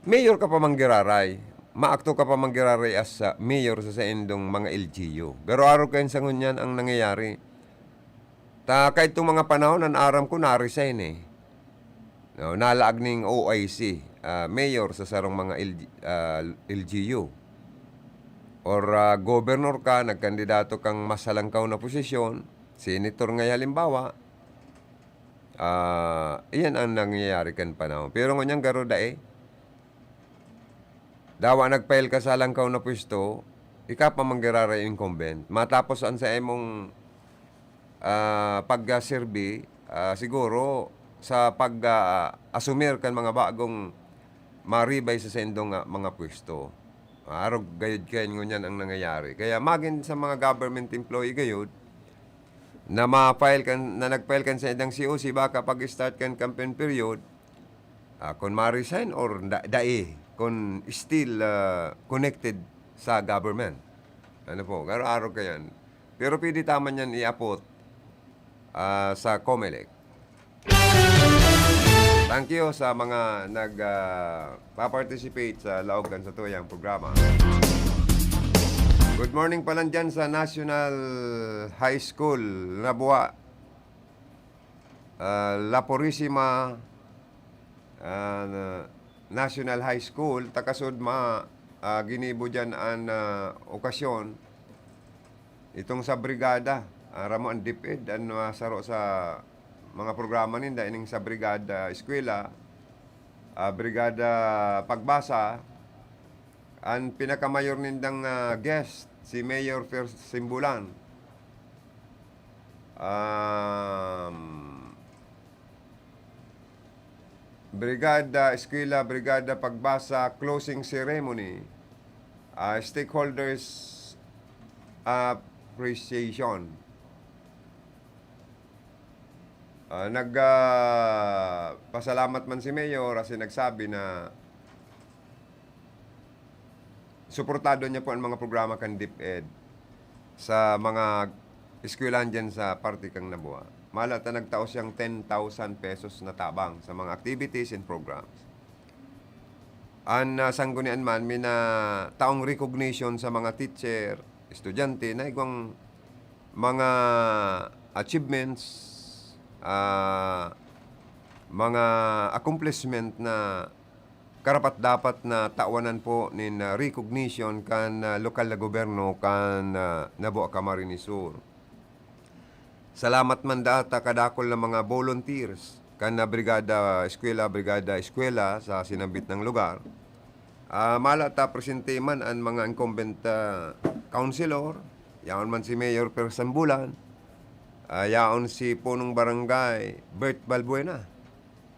mayor ka pa man giraray. Maakto ka pa man giraray as ah, mayor sa saindong mga L G U. Pero arog kayan sa ngunyan ang nangyayari. Ta kaitong mga panahon, an aram ko, na-resign eh. No, nalaag ning O I C, ah, mayor sa sarong mga L G, ah, L G U. Or ah, governor ka, nagkandidato kang mas halangkaw na posisyon, senator ngay halimbawa, ah, iyan ang nangyayari kan panahon. Pero ngunyan garo dai. Dawa nag-file ka sa halangkaw na pwesto, ika pa man giraray incumbent. Matapos an sa imong ah, pagkaserbi, ah, siguro sa pag, ah, asumir kan mga bagong maribay sa saindong, ah, mga pwesto. Arog gayud kayan ngunyan ang nangyayari. Kaya magin sa mga government employee gayud na ma-file kan, na nag-file kan sa indang C O C, baka pag-start kan campaign period, ah, kung ma-resign or da-, dai, kung still ah, connected sa government. Ano po, garo-arog kayan. Pero pwede ta man yan iapot ah, sa Comelec. Thank you sa mga nag ah, pa-participate sa laog kan satuyang programa. Good morning pa lang dyan sa National High School, Nabua, ah, La Purisima, ah, na National High School, ta kasud ma-, ah, ginibo diyan an, ah, okasyon. Itong sa brigada, aram mo an DepEd, an, ah, saro sa mga programa ninda, ining sa brigada eskwela, ah, brigada pagbasa, an pinakamayor nindang, ah, guest, si Mayor Fer Simbulan. Um, Brigada Eskwela, Brigada Pagbasa, closing ceremony, ah, stakeholders appreciation. Ah, nag, ah, pasalamat man si Mayor, asin nagsabi na suportado niya po ang mga programa kan DepEd sa mga eskwelahan diyan sa parte kan Nabua. Mala ta nagtao siyang ten thousand pesos na tabang sa mga activities and programs. An, ah, sanggunian man, minataong recognition sa mga teacher, estudyante, na igwang mga achievements, ah, mga accomplishment na karapat-dapat na tawanan po nin, ah, recognition kan, ah, lokal na gobyerno kan, ah, Nabua, Camarines Sur. Salamat man daa ta kadakul na mga volunteers kan, ah, Brigada Eskwela, Brigada Eskwela sa sinambit na lugar. Ah, mala ta presente man an mga incumbent, ah, councilor, yaon man si Mayor Per Sambulan, ah, yaon si Punong Barangay Bert Balbuena.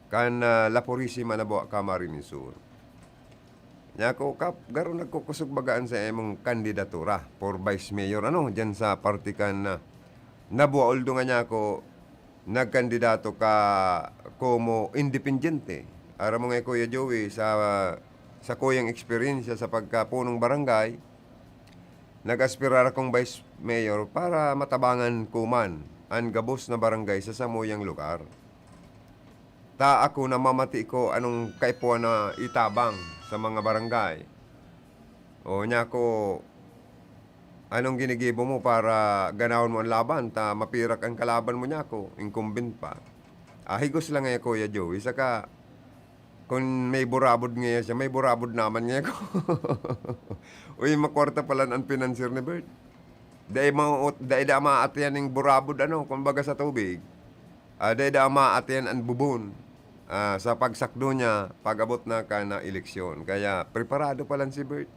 Kan, ah, La Purisima, Nabua, Camarines Sur. Nya ako, Kap, garo nagkukusog bagaan sa imong kandidatura for vice mayor, ano, diyan sa parte kan, ah, Nabua, although nga niya ako nagkandidato ka komo independyente. Aram mo nga, Kuya Joey, sa, sa kuyang eksperyensya sa pagkapunong barangay, nag-aspirar akong vice mayor para matabangan ko man an gabos na barangay sa samuyang lugar. Ta ako namamati ko anong kaipuhan na itabang sa mga barangay. O, nya ko, anong ginigibo mo para ganahon mo an laban ta mapirak an kalaban mo, nya ko, incumbent pa? Ah, higos lang ngaya, Kuya Joey, saka kun may burabod ngaya siya, may burabod naman ngaya ko. Uy, makwarta palan an financier ni Bert. Dai mao-, dai da maatian ning burabod, ano, kumbaga sa tubig. Ah, dai da maatian an bubon, ah, sa pagsakdo niya pag-abot na kan eleksyon. Kaya preparado palan si Bert.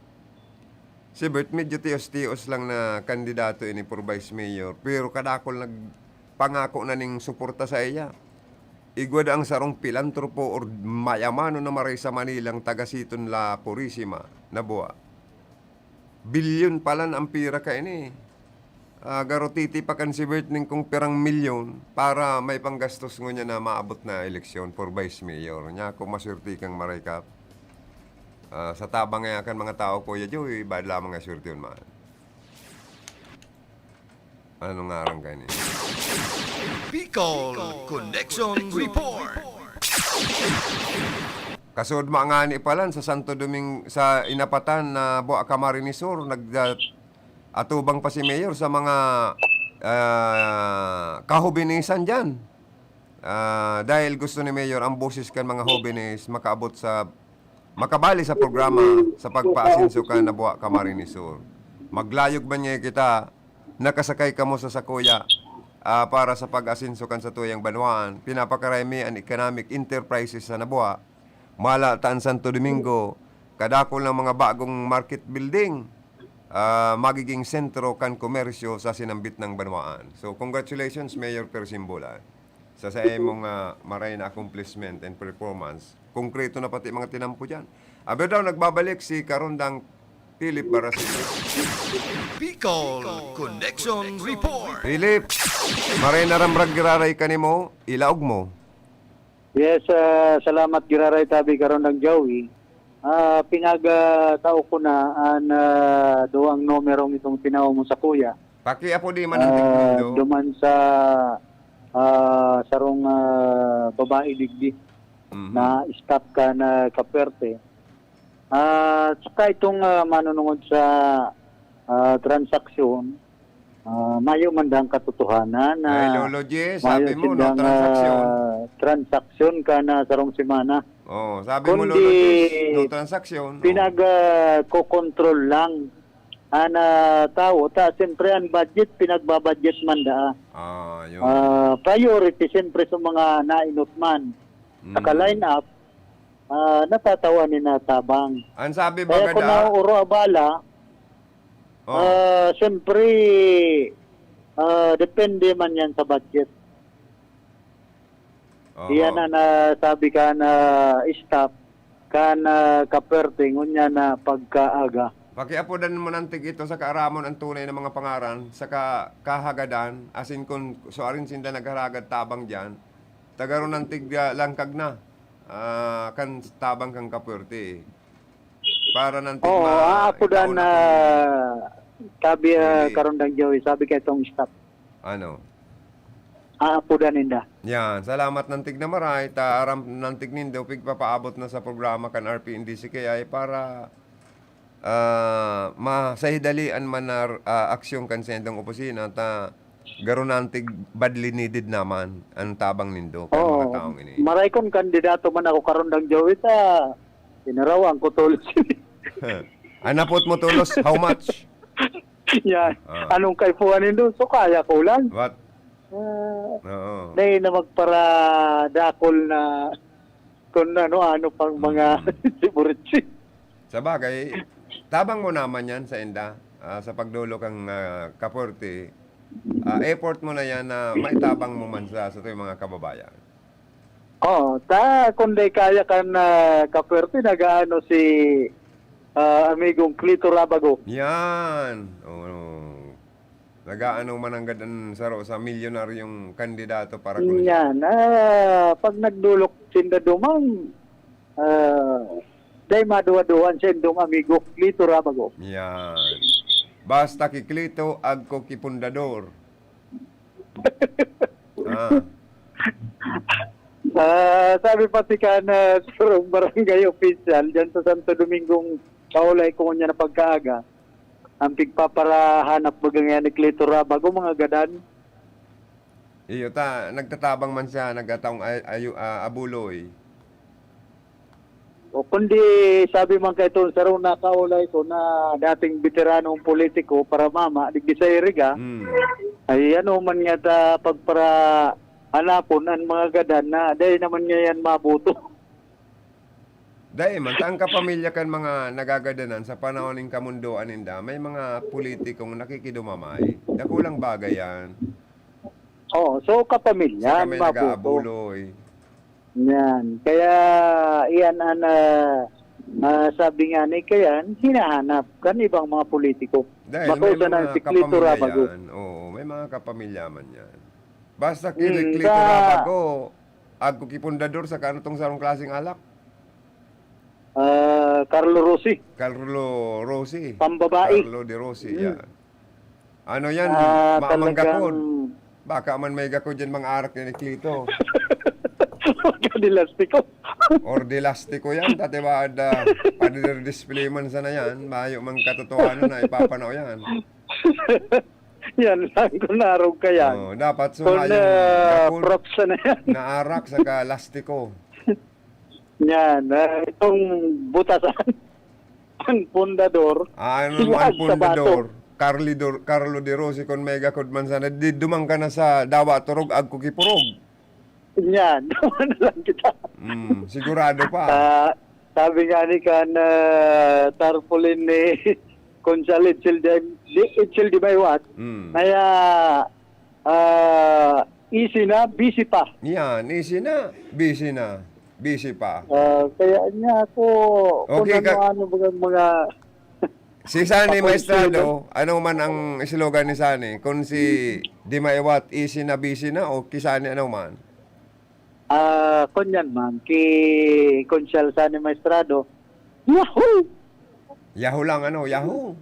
Si Bert medyo tios-tios lang na kandidato ini for vice mayor, pero kadakul nagpangako na ning suporta saiya. Igwa da ang sarong pilantropo or mayamanon na maray sa Manilang taga Siton La Purisima, Nabua. Bilyon palan ang pira kaini. Ah, garo titipakan si Bert nin kung pirang milyon para may panggastos ngunyan na maabot na eleksyon for vice mayor. Nya ako, maswerte kang maray, Kap. Ah, sa tabang ngaya kan mga tao, Kuya Joey, bayad lamang nga swertehon man. Ano nga aram kaini? Bicol Connection Report. Kasud man ngani palan sa Santo Doming-, sa inapatan na Bua Camarines Sur, nag-, atubang pa si Mayor sa mga, ah, kahobinisan diyan. Ah, dahil gusto ni Mayor ang boses kan mga hobenes makaabot sa, makabali sa programa sa pagpaasenso kan Nabua, Camarines Sur. Maglayog man ngaya kita, nakasakay kamo sa sakuya, ah, para sa pag-asenso kan satuyang banwaan. Pinapakaray mi an economic enterprises sa Nabua. Mala ta an Santo Domingo, kadakul na mga bagong market building, ah, magiging sentro kan komersyo sa sinambit na banwaan. So, congratulations, Mayor Per Simbulan, sa, sa imong, ah, maray na accomplishment and performance. Konkreto na pati mga tinampo diyan. Aber daw, nagbabalik si Karondang Philip Barasita. Bicol Connection Report. Philip, maray na ramrag giraray ka nimo, ilaog mo. Yes, ah, salamat giraray tabi, Karondang Joey. Ah, pinag, ah, tao ko na an, ah, duwang numerong itong tinaw mo sakuya. Pakiapodi man ang Ah, tikmundo. Duman sa, ah, sarong, ah, babae digdi Mhm. na staff kan Capuerte. Ah, saka itong, ah, manunungod sa, ah, transaksyon, ah, mayo man dang katotohanan na Ay, Lolo Jess, mayo sabi mo, no sindang, transaksyon. Ah, transaksyon kan sarong semana. Oh, sabi mo, Kundi Lolo Diyos, no transaksyon, oh. pinag, ah, kokontrol lang an, ah, tawo. Ta, siyempre, an budget, pinagbabudget man daa. Ah, yun. Ah, priority, siyempre, sa mga nainot man. Saka Mm. line up, ah, natatawan ni natabang. Ang sabi ba Kaya kung kada nauuro abala, Oh. ah, siyempre, ah, depende man yan sa budget. Oho. Iyan na nasabi kan staff, kan, ah, kaperte, ngunyan na pagkaaga. Pakiapodan mo nantig ito sa kaaramon ang tunay na mga pangaran, sa ka-, kahagadan, asin kun suarin sinda nagharagad tabang diyan, tagaron nantig, ah, langkag na, ah, kan tabang kan kaperte. Para nantig Oo, ma-, aapodan ikaw na na, kung sabi, ah, hindi. Karondang Joey, sabi kay itong staff. Ano? Aapodan ninda. Yan. Salamat nantig na maray. Ta aram nantig nindo, pigpapaabot na sa programa kan R P N D C K I para, ah, masahidalian man na, ah, aksyon kan sendong opisina, ta garo nantig badly needed naman ang tabang nindo, kan Oo. mga taong ini. Maray kon kandidato man ako, Karondang Joey, ta inarawan ko tolos. Ang napot mo tolos, how much? Yan. Ah. Anong kaipuhan nindo? So, kaya ko lang. What? Ah, Oo. dahil na magparadakol na kung ano-ano pang mga Mm. siburitsi. Sabagay, tabang mo naman yan sa inda, ah, sa pagdolo kang, ah, kaperte. Ah, effort mo na yan na maitabang mo man sa, sa tuyong mga kababayan. Oo, ta, kung di kaya kan, ah, kaperte, nag-aano si, ah, amigong Clito Rabago. Yan. Oo. Nag-aano man nanggad an saro sa milyonaryong kandidato para kun Yan. Ah, pag nagdolok sinda duman, ah, dai maduwa-duwa an saindong amigo, Clito Rabago. Yan. Basta ki Clito, agko ki pundador. Ah. Ah, sabi pati kan sarong barangay official diyan sa Santo Domingong Kaulay, kung niya na pagkaaga, ang pigpaparahanap baga ngayan ni Clito Rabago, mga gadan. Iyo ta, nagtatabang man siya, nagataong ay-, ayo-, ah, abuloy. O kundi, sabi man kay itong sarong nakaulay ko na dating beteranong politiko para mama, digdi sa Iriga, Hmm. ay ano man nga ta pagparahanapon ang mga gadan na dahil naman ngayon mabuto. Dai man, ta ang kapamilya kan mga nagagadanan sa panahon nin kamundoan ninda, may mga politikong nakikidumamay. Dakulang bagay yan. Oo, so kapamilya, Sa kami mabuto. nag-aabuloy. Yan. Kaya, iyan ang, ah, ah, sabi nga ni Kayan, hinahanap kan ibang mga politiko. Dahil Bako may sana mga si Clito kapamilya Rabago. yan. Oo, may mga kapamilya man yan. Basta kay Mm, Clito sa Rabago, agko ki pundador, saka ano tong sarong klaseng alak? Ah, Carlo Rossi. Carlo Rossi. Pambabae. Carlo de Rossi, Mm. yan. Ano yan? Ah, Ma-, talagang manggakod. Baka man may gakod yan, mga arak ni Clito. Magkadilastiko. Or dilastiko yan, tati ba, ada, padidisplay man sana yan, mayo man katotohanan na ipapanaw yan. Yan lang, kung narog ka yan. Oo, dapat Kung, sumayang ah, gakod props na yan. na arak saka lastiko. Yan, ah, itong butasan, ang pundador, Ah, ano hiwag ang sa bato. pundador? Carlidor-, Carlo de Rossi, kung may gakod man sana, di dumang ka na sa dawa turog, agko ki purog. Yan, tama na lang kita. Mm, sigurado pa. Ah, sabi nga ni kan, ah, tarpaulin ni Conchal Itzel de, di, Itzel de Maywat, Mm. kaya, ah, easy na, busy pa. Yan, easy na, busy na, busy pa. Ah, kaya niya ako, kung Okay, ka- ano-ano bagang mga Si Sani Pakonsuelo. Maestrado, ano man ang slogan ni Sani? Kung si Di Maiwat, easy na, busy na, o ki Sani, ano man? Ah, kunyan man, ki Conchal Sani Maestrado, Yahoo! Yahoo lang, ano? Yahoo!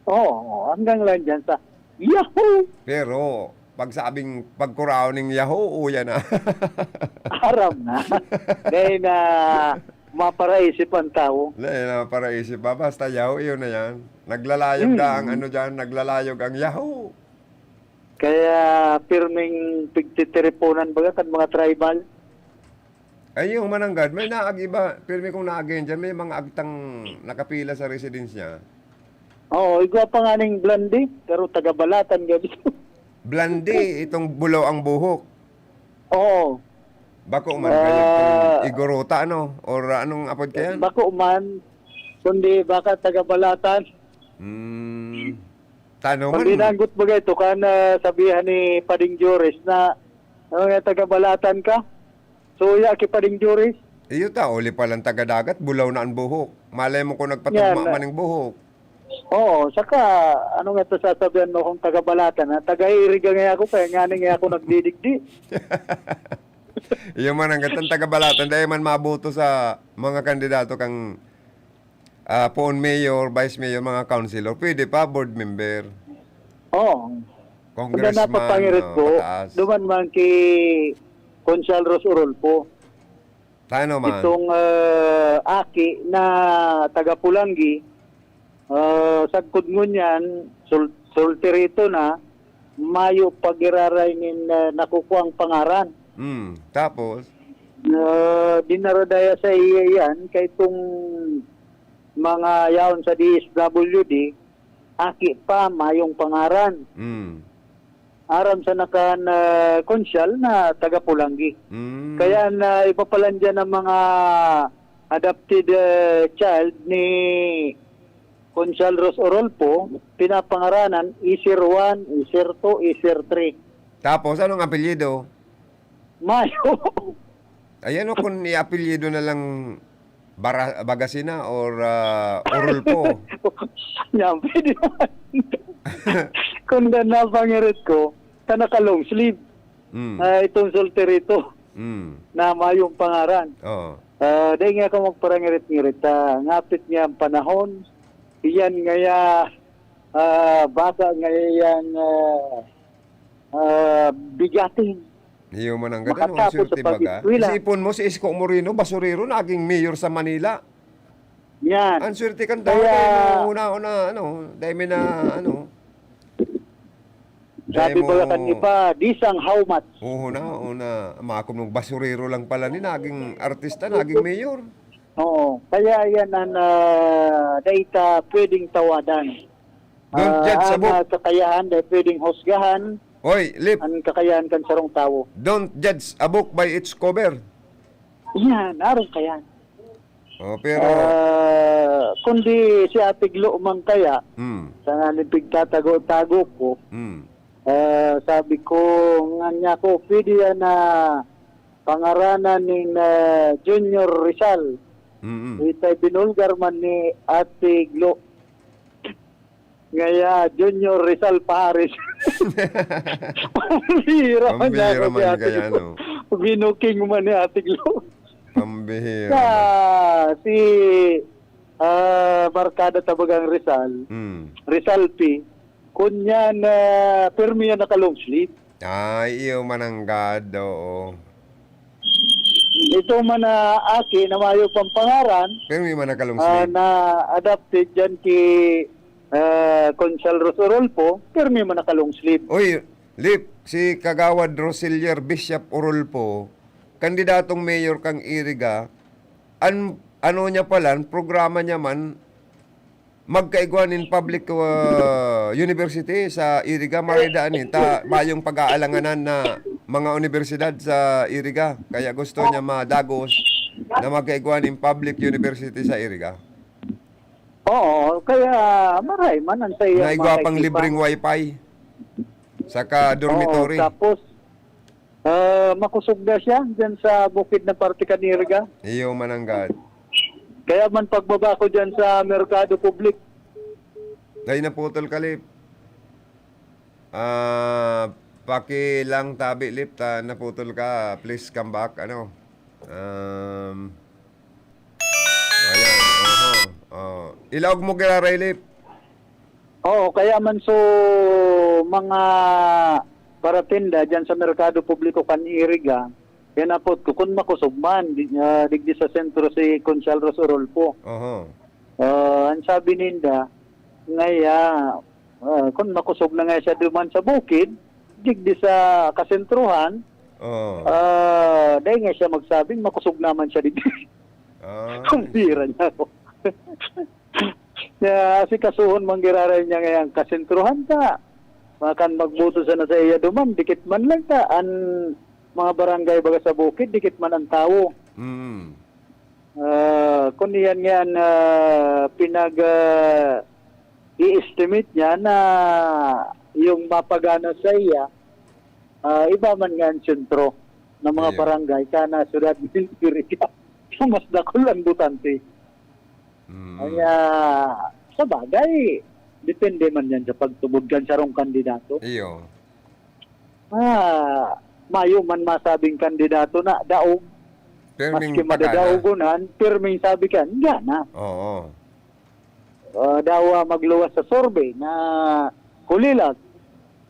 Oo, hanggang lang dyan sa Yahoo! Pero, pag sabing pagkuraon ning Yahoo, uya na. Aram na. Dahil na maparaisip ang tao. Dahil na maparaisip ba? Basta Yahoo, yun na yan. Naglalayog na ang Hmm. ano dyan, naglalayog ang Yahoo! Kaya pirming pigtitiripunan baga kan mga tribal. Ayun, mananggad, may naagi ba? Pirmi kong naagi yan dyan, may mga agtang nakapila sa residence niya. Oo, igwa pa nga ning Blondie, pero taga Balatan gabito. Blondie, itong bulaw ang buhok. Oo. Bako man, Ah. kaya itong Igorota, ano? Or anong apod kayan? Bako man, kundi baka taga Balatan. Hmm. Tano man. Kundi nanggot bagay to, kan, ah, sabihan ni Pading Joris na, ano nga, taga Balatan ka? So, ya, ki Pading Joris? Iyo ta, uli palang taga dagat, bulaw na ang buhok. Malay mo kung nagpatugma Yan. man ang buhok. Oo, saka, ano nga to sasabihan mo kung taga Balatan, ha? Taga Iriga nga ako, kaya nga nga ako nagdidigdi. Iyo man, ang gatang taga Balatan, dahil man maboto sa mga kandidato kang, ah, poon mayor, vice mayor, mga councilor, pwede pa, board member. Oo. Congressman, Ang napapangirit oh, ko, pataas. duman man ki Conchal Ros Orolfo. Tano man. Itong, ah, aki na taga Pulanggi, ah, sagkod ngunyan, sul-, solterito na, mayo pag-iraray nin, ah, nakukuang pangaran. Hmm, tapos? Ah, dinaradaya sa iya yan, kay itong mga yaon sa D S W D, aki pa, mayong pangaran. Hmm. Aram sa nakan, ah, konsyal na taga Pulanggi. Hmm. Kaya na iba pa lang dyan ang mga adopted, ah, child ni Konsyal Ros Orolfo, pinapangaranan Isir one, Isir two, Isir three. Tapos, anong apelyido? Mayo. Ayan o, kung i-apelyido na lang Bara-, Bagasina or, ah, Orolfo. Yan, pwede naman. Kung na napangirit ko, ta naka long sleeve. Mm. Ah, itong solterito Mm. na mayong pangaran. Oo. Ah, dahil nga ako magparangirit-ngirit, ah, ngapit niya ang panahon, iyan ngaya, ah, baka ngaya yang, ah, ah, bigatin. Iyo man ang ganda, no? Makatapos Ang swerte sa baga. pag-eskwela. Isipon mo, si Isko Moreno, basurero, naging mayor sa Manila. Yan. Ang swerte kan tao, Kaya dahil mo una-una, ano, dahil may na, ano, Sabi dahil mo baga kan iba, "Disang how much?" Oo na, oo na. Makom nung basurero lang pala ni, naging artista, naging mayor. Oo. Kaya yan ang, ah, dahil ta pwedeng tawadan. Don't Ah, judge a ang, book. ah, kakayahan dai pwedeng husgahan, Hoy, Lip. Ang kakayahan kan sarong tawo. Don't judge a book by its cover. Yan, arong kayan. Oh, pero Ah, kundi si Ate Glo man kaya, Hmm. sa nalipig tatago-tago ko, Hmm. ah, sabi ko, nga niya ko, pwede yan na pangaranan nin, ah, Junior Rizal. Mm-mm. Itay binulgar man ni Ate Glo. Ngaya, Junior Rizal Pares. Pambihira man Pambihira ako si man Ate kaya, Glo. no? Binuking man ni Ate Glo. Pambihira Sa man. si, ah, Barkada Tabagang Rizal, Mm. Rizal P, kunyan, ah, pirmi yan naka-long sleeve. Ay, iyo mananggad, oo. Ito man na aki na mayo pang pangaran, Pirmi man naka-long ah, sleeve. na adopted dyan ki, ah, Conchal Ros Orolfo, pirmi man naka-long sleeve. Uy, Lip, si Kagawad Roselier Bishop Orolfo, kandidatong mayor kang Iriga, an-, ano niya pala, programa niya man, magkaigwa nin public, ah, university sa Iriga, maray daan ni, ta mayong pag-aalanganan na mga universidad sa Iriga. Kaya gusto niya madagos na magkaigwa nin public university sa Iriga. Oo, kaya maray man ang sa iyang Naigwa mga pang kaibigan. libreng wifi. Saka dormitory. Oo, tapos, ah, makusog na siya dyan sa bukid na parte kan Iriga. Iyo, mananggad. Kaya man pagbaba ko dyan sa Merkado Public. Ay, naputol ka, Lip. Ah, paki lang tabi, Lip, ta naputol ka. Please come back, ano. Um, ayan, oho. Oh. Ilaog mo giraray, Lip. Oo, kaya man so mga paratinda dyan sa Merkado Publiko kan Iriga, yan apot ko, kun makosog man, di, ah, digdi sa sentro si Conchal Ros Orolfo. Oho. Ah, ang sabi ninda, ngaya, ah, kun makosog na nga siya duman sa bukid, digdi sa kasentruhan, Oo. Ah, dai nga siya magsabing makusog naman siya digdi. Ah, Kung I see. bira niya ako. Kaya asikasuhon man giraray niya ngayang kasentruhan ta. Makan magboto sana sa iya duman, dikit man lang ta. An mga barangay baga sa bukid, dikit man ang tawo. Mm. Ah, kun iyan nga an, ah, pinag, ah, i-estimate niya na yung mapagana sa iya, ah, iba man nga an sentro ng mga Iyo. barangay, kana syudad nin Iriga. So, mas dakul ang botante. Mm. Kaya, sa bagay, depende man yan sa pagtubod kan sarong kandidato. Iyo. Ah, mayo man masabing kandidato na daog. Pirming Maski pagana. madadaogon an, pirming sabi kan, gana. Oo. Ah, dawa magluwas sa survey na kulilat.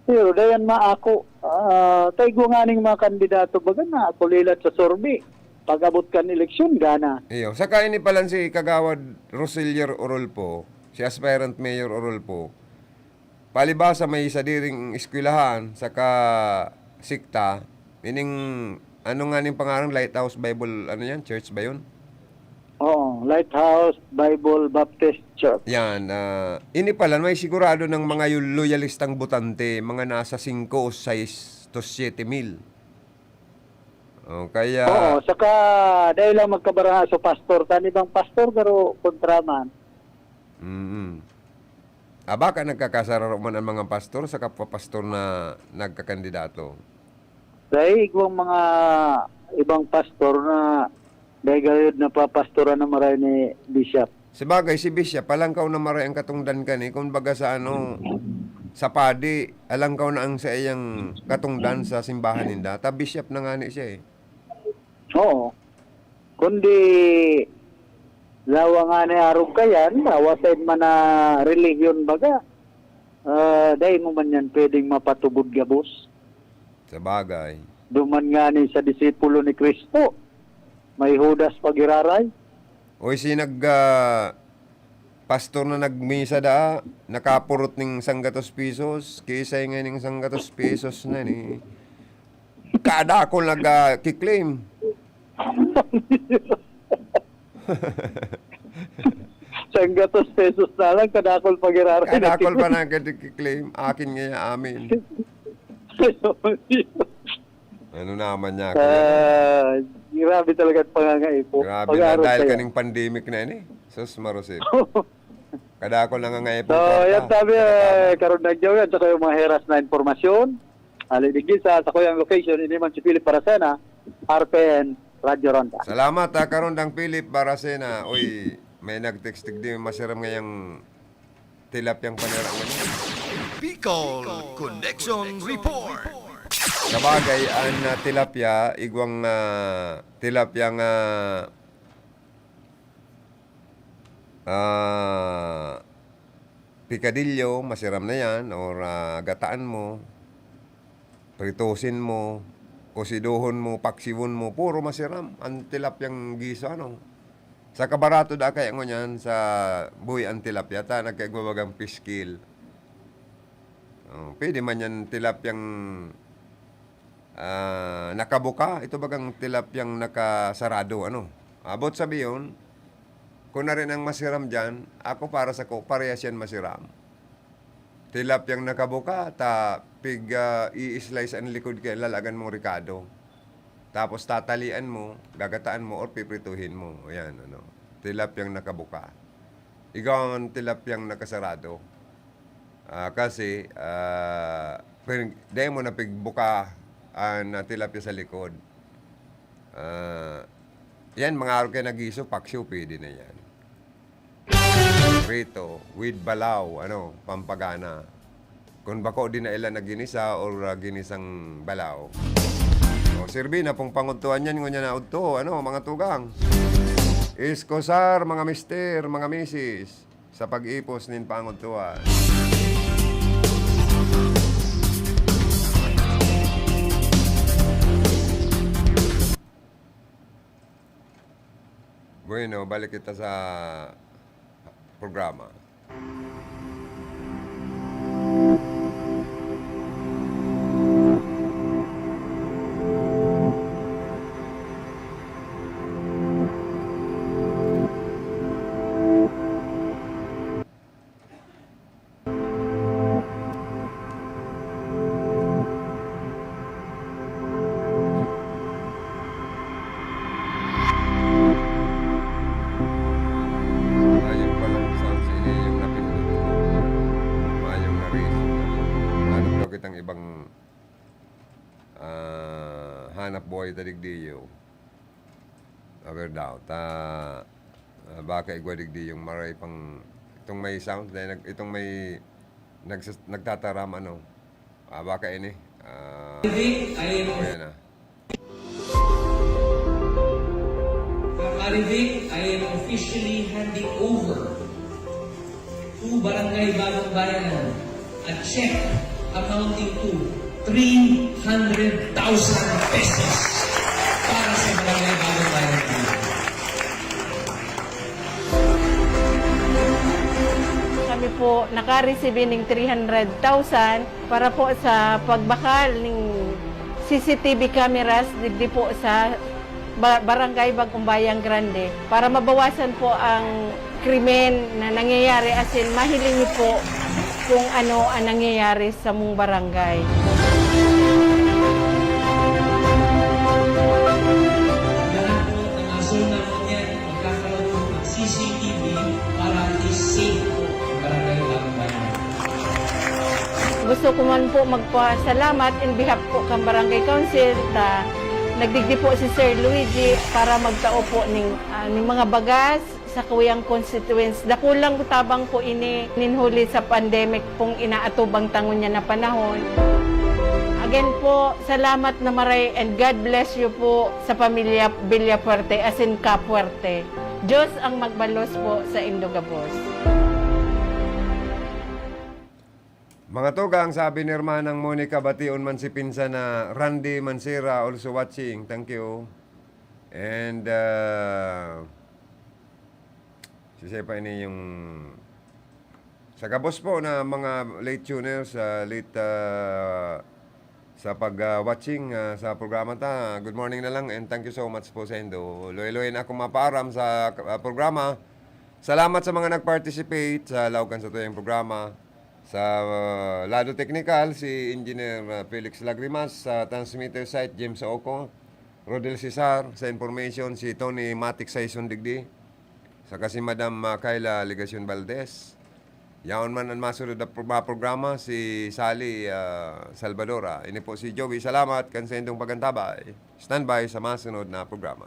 Pero dayan maako, ah, ta igwa nganing mga kandidato baga na kulilat sa survey. Pag-abot kan eleksyon, gana. Iyo. Saka ini palan si Kagawad Rosilio Orolpo, si aspirant Mayor Orolpo, palibasa may sadiring eskwelahan saka sekta, ining, ano nga ning pangaran, Lighthouse Bible, ano yan, Church ba yun? Oo, Lighthouse Bible Baptist Church. Yan, ah, ini pala, may sigurado ng mga yu-, loyalistang botante, mga nasa singko o sais to siyete mil. Oh, kaya Oo, saka dahil lang magkabaraha sa pastor, tan ibang pastor, pero kontra man. Mm. Ah, baka nagkakasararo man ang mga pastor sa kapwa pastor na nagkakandidato? Dai igwang mga ibang pastor na dai gayod napapastoran na maray ni Bishop. Sabagay, si Bishop, alangkaw na maray ang katongdan kani, kumbaga sa ano, sa padi, alangkaw na ang saiyang katongdan sa simbahan ninda. Ta Bishop na ngani siya eh. Oo. Kundi, lawa nga ni arog kayan, lawa sa man na relihiyon baga, ah, dai mo man yan pwedeng mapatubod gabos. Sabagay. Duman nga ni sa disipulo ni Cristo, may Judas pagiraray. Oy, si nag, ah, pastor na nagmisa daa, nakapurot ning sanggatos pesos, kiisay nga ning sanggatos pesos na ni. Kadakol nag, ah, kiklaim. Sanggatos pesos na lang, kadakol pagiraray na Kadakol pa kiklaim. na nagkiklaim. Akin ngaya, amin. Ano naman niya, kuya? Ah, grabe talaga ang pangangaipo. Grabe na, Pag-aaral dahil kaya. kaning pandemic na ini. Sus, marusip. Kadakol na nga ngaipon So, kwarta. yan sabi, Nakatama. eh, karon na yan, sa kayong mga heras na impormasyon. Ali digdi sa, sa kuyang location, ini man si Philip Baracena, R P N, Radyo Ronda. Salamat, ah, Karondang Philip Baracena. Uy, may nag-text digdi, masiram ngayang tilapyang panira ngayon. Bicol Connection Report. Sabagay, ang, ah, tilapia, igwang, ah, tilapyang, ah, ah, pikadilyo, masiram na yan, or, ah, gataan mo, pritusin mo, kusidohon mo, paksiwon mo, puro masiram ang tilapyang giso, ano. Sa kabarato da kaya ngunyan sa buhi ang tilapia, ta nagkaigwa bagang fish kill. Oh, pwede man yan tilapyang, ah, nakabuka, ito bagang tilapyang nakasarado, ano. Abot sabi yun, kung na rin ang masiram dyan, ako para sa ko, parehas yan masiram. Tilapyang nakabuka, ta pig, ah, i-slice ang likod kaya lalagan mong rikado. Tapos tatalian mo, gagataan mo, or piprituhin mo. Ayan, ano. Tilapyang nakabuka. Igawang tilapyang nakasarado. Ah, kasi, ah, pin-, dahil mo na pigbuka ang, ah, tilapia sa likod. Ah, yan, mga araw kayo nagiso, paksiw, pwede na yan. Prito, with balaw, ano, pampagana. Kung bako, di na ila na ginisa or, ah, ginisang balaw. O, sirbi na pong pangudtuan yan, ngunyan na udto, ano, mga tugang. Iskusar, mga mister, mga misis, sa pag-ipos nin pangudtuan. Bueno, balik kita sa programa. hanap buhay ta digdi, yo. Aware daw ta, ah, baka igwa digdi yung maray pang itong may sound, dahil nag-, itong may nagsas-, nagtataram, ano, ah, baka ini, ah, Reving, I am ayan na. Reving, I am officially handing over to Barangay Bagong Bayan a check amounting to three hundred thousand pesos para sa Barangay Bagong Bayan. Kami po nakaresibi ning three hundred thousand para po sa pagbakal ning C C T V cameras digdi po sa ba-, Barangay Bagong Bayang Grande para mabawasan po ang krimen na nangyayari, asin mahiling niyo po kung ano ang nangyayari sa mong barangay. Lahat po ng mga zona po niyan, magkakaroon po ng C C T V para at least safe po ang barangay Bagong Bayan. Gusto ko man po magpasalamat in behalf po kan Barangay Council ta nagdigdi po si Sir Luigi para magtao po ning, ah, ning mga bagas sa kuyang constituents. Dakulang tabang po ini nin huli sa pandemic pong inaatubang ta ngunyan na panahon. Again po, salamat na maray and God bless you po sa pamilya Villafuerte asin Capuerte. Diyos ang magbalos po sa indo gabos. Mga tugang, sabi ni Hermanang Monica, bation man si pinsan na Randy Mansera, also watching. Thank you. And, ah, sisay pa ini yung sa gabos po na mga late tuners, ah, late, ah, sa pag, ah, watching, ah, sa programa ta. Good morning na lang and thank you so much po sa indo. Luhay-luhay na akong mapaaram sa, ah, programa. Salamat sa mga nag-participate sa laog kan satuyang programa. Sa, ah, lado teknikal, si Engineer, ah, Felix Lagrimas, sa transmitter site, James Oco, Rodel Cesar, sa information, si Tony Matic Saison digdi, saka si Madam, ah, Kyla Legacion Valdez. Yaon man an masunod na pro-, mga programa, si Sally, ah, Salvadora. Ini po si Joey. Salamat kan saindong pag-antabay. Standby sa masunod na programa.